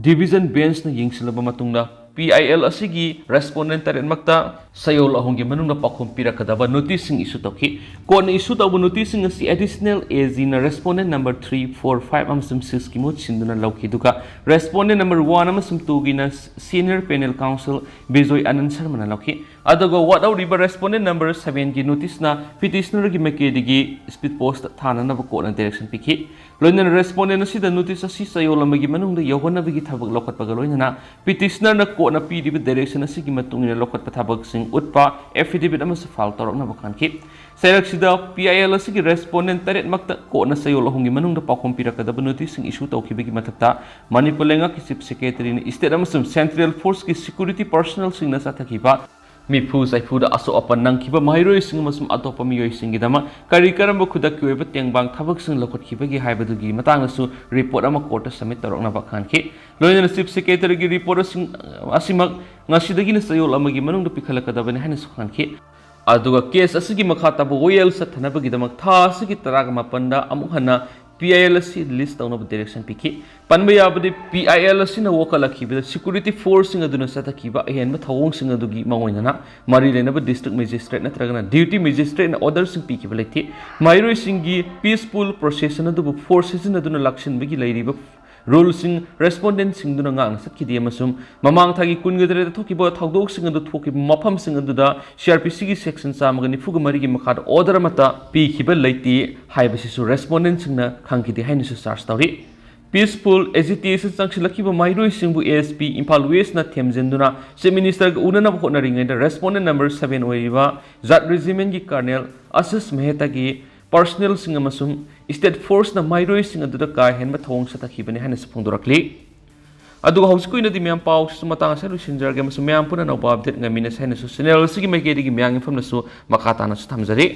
ꯗꯤꯚꯤꯖꯟ ꯕꯦꯟꯁꯅ ꯌꯦꯡꯁꯤꯜꯂꯕ ꯃꯇꯨꯡꯗ ꯄꯤ ꯑꯥꯏ ꯑꯦꯜ ꯑꯁꯤꯒꯤ ꯔꯦꯁꯄꯣꯟꯗꯦꯟ ꯇꯔꯦꯠꯃꯛꯇ ꯆꯌꯣꯜ ꯑꯍꯨꯝꯒꯤ ꯃꯅꯨꯡꯗ ꯄꯥꯎꯈꯨꯝ ꯄꯤꯔꯛꯀꯗꯕ ꯅꯣꯇꯤꯁꯁꯤꯡ ꯏꯁꯨ ꯇꯧꯈꯤ꯫ ꯀꯣꯔꯠꯅ ꯏꯁꯨ ꯇꯧꯕ ꯅꯣꯇꯤꯁꯁꯤꯡ ꯑꯁꯤ ꯑꯦꯗꯤꯁꯅꯦꯜ ꯑꯦ ꯖꯤꯅ ꯔꯦꯁꯄꯣꯟꯗꯦꯟ ꯅꯝꯕꯔ ꯊ꯭ꯔꯤ, ꯐꯣꯔ, ꯐꯥꯏꯚ ꯑꯃꯁꯨꯡ ꯁꯤꯛꯁꯀꯤ ꯃꯍꯨꯠ ꯁꯤꯟꯗꯨꯅ ꯂꯧꯈꯤ, ꯑꯗꯨꯒ ꯔꯦꯁꯄꯣꯟꯗꯦꯟ ꯅꯝꯕꯔ ꯋꯥꯟ ꯑꯃꯁꯨꯡ ꯇꯨꯒꯤꯅ ꯁꯤꯅꯤꯌꯔ ꯄꯦꯅꯦꯜ ꯀꯥꯎꯟꯁꯤꯜ ꯕꯤꯖꯣꯏ ꯑꯅꯟ ꯁꯔꯃꯅ ꯂꯧꯈꯤ꯫ ꯑꯗꯨꯒ ꯋꯥꯠꯍꯧꯔꯤꯕ ꯔꯦꯁꯄꯣꯟꯗꯦꯟ ꯅꯝꯕꯔ ꯁꯚꯦꯟꯒꯤ ꯅꯣꯇꯤꯁꯅ ꯄꯤꯇꯤꯁꯅꯔꯒꯤ ꯃꯥꯏꯀꯩꯗꯒꯤ ꯁ꯭ꯄꯤꯗ ꯄꯣꯁꯇ ꯊꯥꯅꯅꯕ ꯀꯣꯔꯠꯅ ꯗꯥꯏꯔꯦꯛꯁꯟ ꯄꯤꯈꯤ꯫ ꯂꯣꯏꯅꯅ ꯔꯦꯁꯄꯣꯟꯗꯦꯟ ꯑꯁꯤꯗ ꯅꯣꯇꯤꯁ ꯑꯁꯤ ꯆꯌꯣꯜ ꯑꯃꯒꯤ ꯃꯅꯨꯡꯗ ꯌꯧꯍꯟꯅꯕꯒꯤ ꯊꯕꯛ ꯂꯧꯈꯠꯄꯒ ꯂꯣꯏꯅꯅ ꯄꯤꯇꯤꯁꯅꯔꯅ ꯀꯣꯔꯠꯅ ꯄꯤꯔꯤꯕ ꯗꯥꯏꯔꯦꯛꯁꯟ ꯑꯁꯤꯒꯤ ꯃꯇꯨꯡ ꯏꯟꯅ ꯂꯧꯈꯠꯄ ꯊꯕꯛꯁꯤꯡ ꯎꯠꯄ ꯑꯦꯐꯤꯗꯦꯕꯤꯠ ꯑꯃꯁꯨ ꯐꯥꯏꯜ ꯇꯧꯔꯛꯅꯕ ꯈꯪꯈꯤ꯫ ꯆꯩꯔꯛꯁꯤꯗ ꯄꯤ ꯑꯥꯏ ꯑꯦꯜ ꯑꯁꯤꯒꯤ ꯔꯦꯁꯄꯣꯟꯗꯦꯟ ꯇꯔꯦꯠꯃꯛꯇ ꯀꯣꯔꯠꯅ ꯆꯌꯣꯜ ꯑꯍꯨꯝꯒꯤ ꯃꯅꯨꯡꯗ ꯄꯥꯎꯈꯨꯝ ꯄꯤꯔꯛꯀꯗꯕ ꯅꯣꯇꯤꯁꯁꯤꯡ ꯏꯁꯨ ꯇꯧꯈꯤꯕꯒꯤ ꯃꯊꯛꯇ ꯃꯅꯤꯄꯨꯔ ꯂꯩꯉꯥꯛꯀꯤ ꯆꯤꯐ ꯁꯦꯀ꯭ꯔꯦꯇꯔꯤꯅ ꯁ꯭ꯇꯦꯠ ꯑꯃꯁꯨꯡ ꯁꯦꯟꯇ꯭ꯔꯦꯜ ꯐꯣꯔꯁꯀꯤ ꯁꯦꯀ꯭ꯌꯨꯔꯤꯇꯤ ꯄꯔꯁꯅꯦꯜꯁꯤꯡꯅ ꯆꯠꯊꯈꯤꯕ ꯃꯤꯐꯨ ꯆꯥꯏꯐꯨꯗ ꯑꯁꯣꯛ ꯑꯄꯟ ꯅꯪꯈꯤꯕ ꯃꯍꯩꯔꯣꯏꯁꯤꯡ ꯑꯃꯁꯨꯡ ꯑꯇꯣꯞꯄ ꯃꯤꯑꯣꯏꯁꯤꯡꯒꯤꯗꯃꯛ ꯀꯔꯤ ꯀꯔꯝꯕ ꯈꯨꯗꯛꯀꯤ ꯑꯣꯏꯕ ꯇꯦꯡꯕꯥꯡ ꯊꯕꯛꯁꯤꯡ ꯂꯧꯈꯠꯈꯤꯕꯒꯦ ꯍꯥꯏꯕꯗꯨꯒꯤ ꯃꯇꯥꯡꯗꯁꯨ ꯔꯤꯄꯣꯔꯠ ꯑꯃ ꯀꯣꯔꯠꯇ ꯁꯕꯃꯤꯠ ꯇꯧꯔꯛꯅꯕ ꯈꯪꯈꯤ꯫ ꯂꯣꯏꯅꯅ ꯆꯤꯐ ꯁꯦꯀ꯭ꯔꯦꯇꯔꯤꯒꯤ ꯔꯤꯄꯣꯔꯠ ꯑꯁꯤꯡ ꯑꯁꯤꯃꯛ ꯉꯁꯤꯗꯒꯤꯅ ꯆꯌꯣꯜ ꯑꯃꯒꯤ ꯃꯅꯨꯡꯗ ꯄꯤꯈꯠꯂꯛꯀꯗꯕꯅꯤ ꯍꯥꯏꯅꯁꯨ ꯈꯪꯍꯟꯈꯤ꯫ ꯑꯗꯨꯒ ꯀꯦꯁ ꯑꯁꯤꯒꯤ ꯃꯈꯥ ꯇꯥꯕ ꯋꯥꯌꯦꯜ ꯆꯠꯊꯅꯕꯒꯤꯗꯃꯛ ꯊꯥ ꯑꯁꯤꯒꯤ ꯇꯔꯥꯒ ꯃꯥꯄꯟꯗ ꯑꯃꯨꯛ ꯍꯟꯅ ꯄꯤ ꯑꯥꯏ ꯑꯦꯜ ꯑꯁꯤ ꯂꯤꯁ ꯇꯧꯅꯕ ꯗꯥꯏꯔꯦꯛꯁꯟ ꯄꯤꯈꯤ꯫ ꯄꯟꯕ ꯌꯥꯕꯗꯤ, ꯄꯤ ꯑꯥꯏ ꯑꯦꯜ ꯑꯁꯤꯅ ꯋꯥꯀꯠꯂꯛꯈꯤꯕꯗ ꯁꯦꯀ꯭ꯌꯨꯔꯤꯇꯤ ꯐꯣꯔꯁꯁꯤꯡ ꯑꯗꯨꯅ ꯆꯠꯊꯈꯤꯕ ꯑꯍꯦꯟꯕ ꯊꯧꯑꯣꯡꯁꯤꯡ ꯑꯗꯨꯒꯤ ꯃꯥꯡꯑꯣꯏꯅꯅ ꯃꯔꯤ ꯂꯩꯅꯕ ꯗꯤꯁꯇ꯭ꯔꯤꯛ ꯃꯦꯖꯤꯁꯇ꯭ꯔꯦꯠ ꯅꯠꯇ꯭ꯔꯒꯅ ꯗ꯭ꯌꯨꯇꯤ ꯃꯦꯖꯤꯁꯇ꯭ꯔꯦꯠꯅ ꯑꯣꯔꯗꯔꯁꯤꯡ ꯄꯤꯈꯤꯕ ꯂꯩꯇꯦ꯫ ꯃꯍꯩꯔꯣꯏꯁꯤꯡꯒꯤ ꯄꯤꯁꯐꯨꯜ ꯄ꯭ꯔꯣꯁꯦꯁꯟ ꯑꯗꯨꯕꯨ ꯐꯣꯔꯁ ꯁꯤꯖꯤꯟꯅꯗꯨꯅ ꯂꯥꯛꯁꯤꯟꯕꯒꯤ ꯂꯩꯔꯤꯕ ꯔꯨꯜꯁꯤꯡ ꯔꯦꯁꯄꯣꯟꯗꯦꯟꯁꯤꯡꯗꯨꯅ ꯉꯥꯛꯅ ꯆꯠꯈꯤꯗꯦ ꯑꯃꯁꯨꯡ ꯃꯃꯥꯡ ꯊꯥꯒꯤ ꯀꯨꯟꯒ ꯇꯔꯦꯠꯇ ꯊꯣꯛꯈꯤꯕ ꯊꯧꯗꯣꯛꯁꯤꯡ ꯑꯗꯨ ꯊꯣꯛꯈꯤꯕ ꯃꯐꯝꯁꯤꯡ ꯑꯗꯨꯗ ꯁꯤ ꯑꯥꯔ ꯄꯤ ꯁꯤꯒꯤ ꯁꯦꯛꯁꯟ ꯆꯥꯝꯃꯒ ꯅꯤꯐꯨꯒ ꯃꯔꯤꯒꯤ ꯃꯈꯥꯗ ꯑꯣꯔꯗꯔ ꯑꯃꯠꯇ ꯄꯤꯈꯤꯕ ꯂꯩꯇꯦ ꯍꯥꯏꯕꯁꯤꯁꯨ ꯔꯦꯁꯄꯣꯟꯗꯦꯟꯁꯤꯡꯅ ꯈꯪꯈꯤꯗꯦ ꯍꯥꯏꯅꯁꯨ ꯆꯥꯔꯖ ꯇꯧꯔꯤ꯫ ꯄꯤꯁꯐꯨꯜ ꯑꯦꯖꯤꯇꯦꯁꯟ ꯆꯪꯁꯤꯜꯂꯛꯈꯤꯕ ꯃꯍꯩꯔꯣꯏꯁꯤꯡꯕꯨ ꯑꯦ ꯑꯦꯁ ꯄꯤ ꯏꯝꯐꯥꯜ ꯋꯦꯁꯅ ꯊꯦꯝꯖꯤꯟꯗꯨꯅ ꯆꯤꯐ ꯃꯤꯅꯤꯁꯇꯔꯒ ꯎꯅꯅꯕ ꯍꯣꯠꯅꯔꯤꯉꯩꯗ ꯔꯦꯁꯄꯣꯟꯗꯦꯟ ꯅꯝꯕꯔ ꯁꯚꯦꯟ ꯑꯣꯏꯔꯤꯕ ꯖꯥꯠ ꯔꯦꯖꯤꯃꯦꯟꯒꯤ ꯀꯔꯅꯦꯜ ꯑꯁꯤꯁ ꯃꯦꯍꯇꯥꯒꯤ ꯄꯔꯁꯅꯦꯜꯁꯤꯡ ꯑꯃꯁꯨꯡ ꯁ꯭ꯇꯦꯠ ꯐꯣꯔꯁꯅ ꯃꯍꯩꯔꯣꯏꯁꯤꯡ ꯑꯗꯨꯗ ꯀꯥ ꯍꯦꯟꯕ ꯊꯧꯑꯣꯡ ꯆꯠꯊꯈꯤꯕꯅꯤ ꯍꯥꯏꯅꯁꯨ ꯐꯣꯡꯗꯣꯔꯛꯂꯤ꯫ ꯑꯗꯨꯒ ꯍꯧꯖꯤꯛꯀꯤ ꯑꯣꯏꯅꯗꯤ ꯃꯌꯥꯝ ꯄꯥꯎꯁꯤꯁꯨ ꯃꯇꯥꯡ ꯑꯁꯤꯗ ꯂꯣꯏꯁꯤꯟꯖꯔꯒꯦ, ꯑꯃꯁꯨꯡ ꯃꯌꯥꯝ ꯄꯨꯟꯅ ꯑꯅꯧꯕ ꯑꯞꯗꯦꯠ ꯉꯥꯏꯃꯤꯟꯅꯁꯦ ꯍꯥꯏꯅꯁꯨ ꯆꯦꯅꯦꯜ ꯑꯁꯤꯒꯤ ꯃꯥꯏꯀꯩꯗꯒꯤ ꯃꯌꯥꯝꯒꯤ ꯃꯐꯝꯗꯁꯨ ꯃꯈꯥ ꯇꯥꯅꯁꯨ ꯊꯝꯖꯔꯤ꯫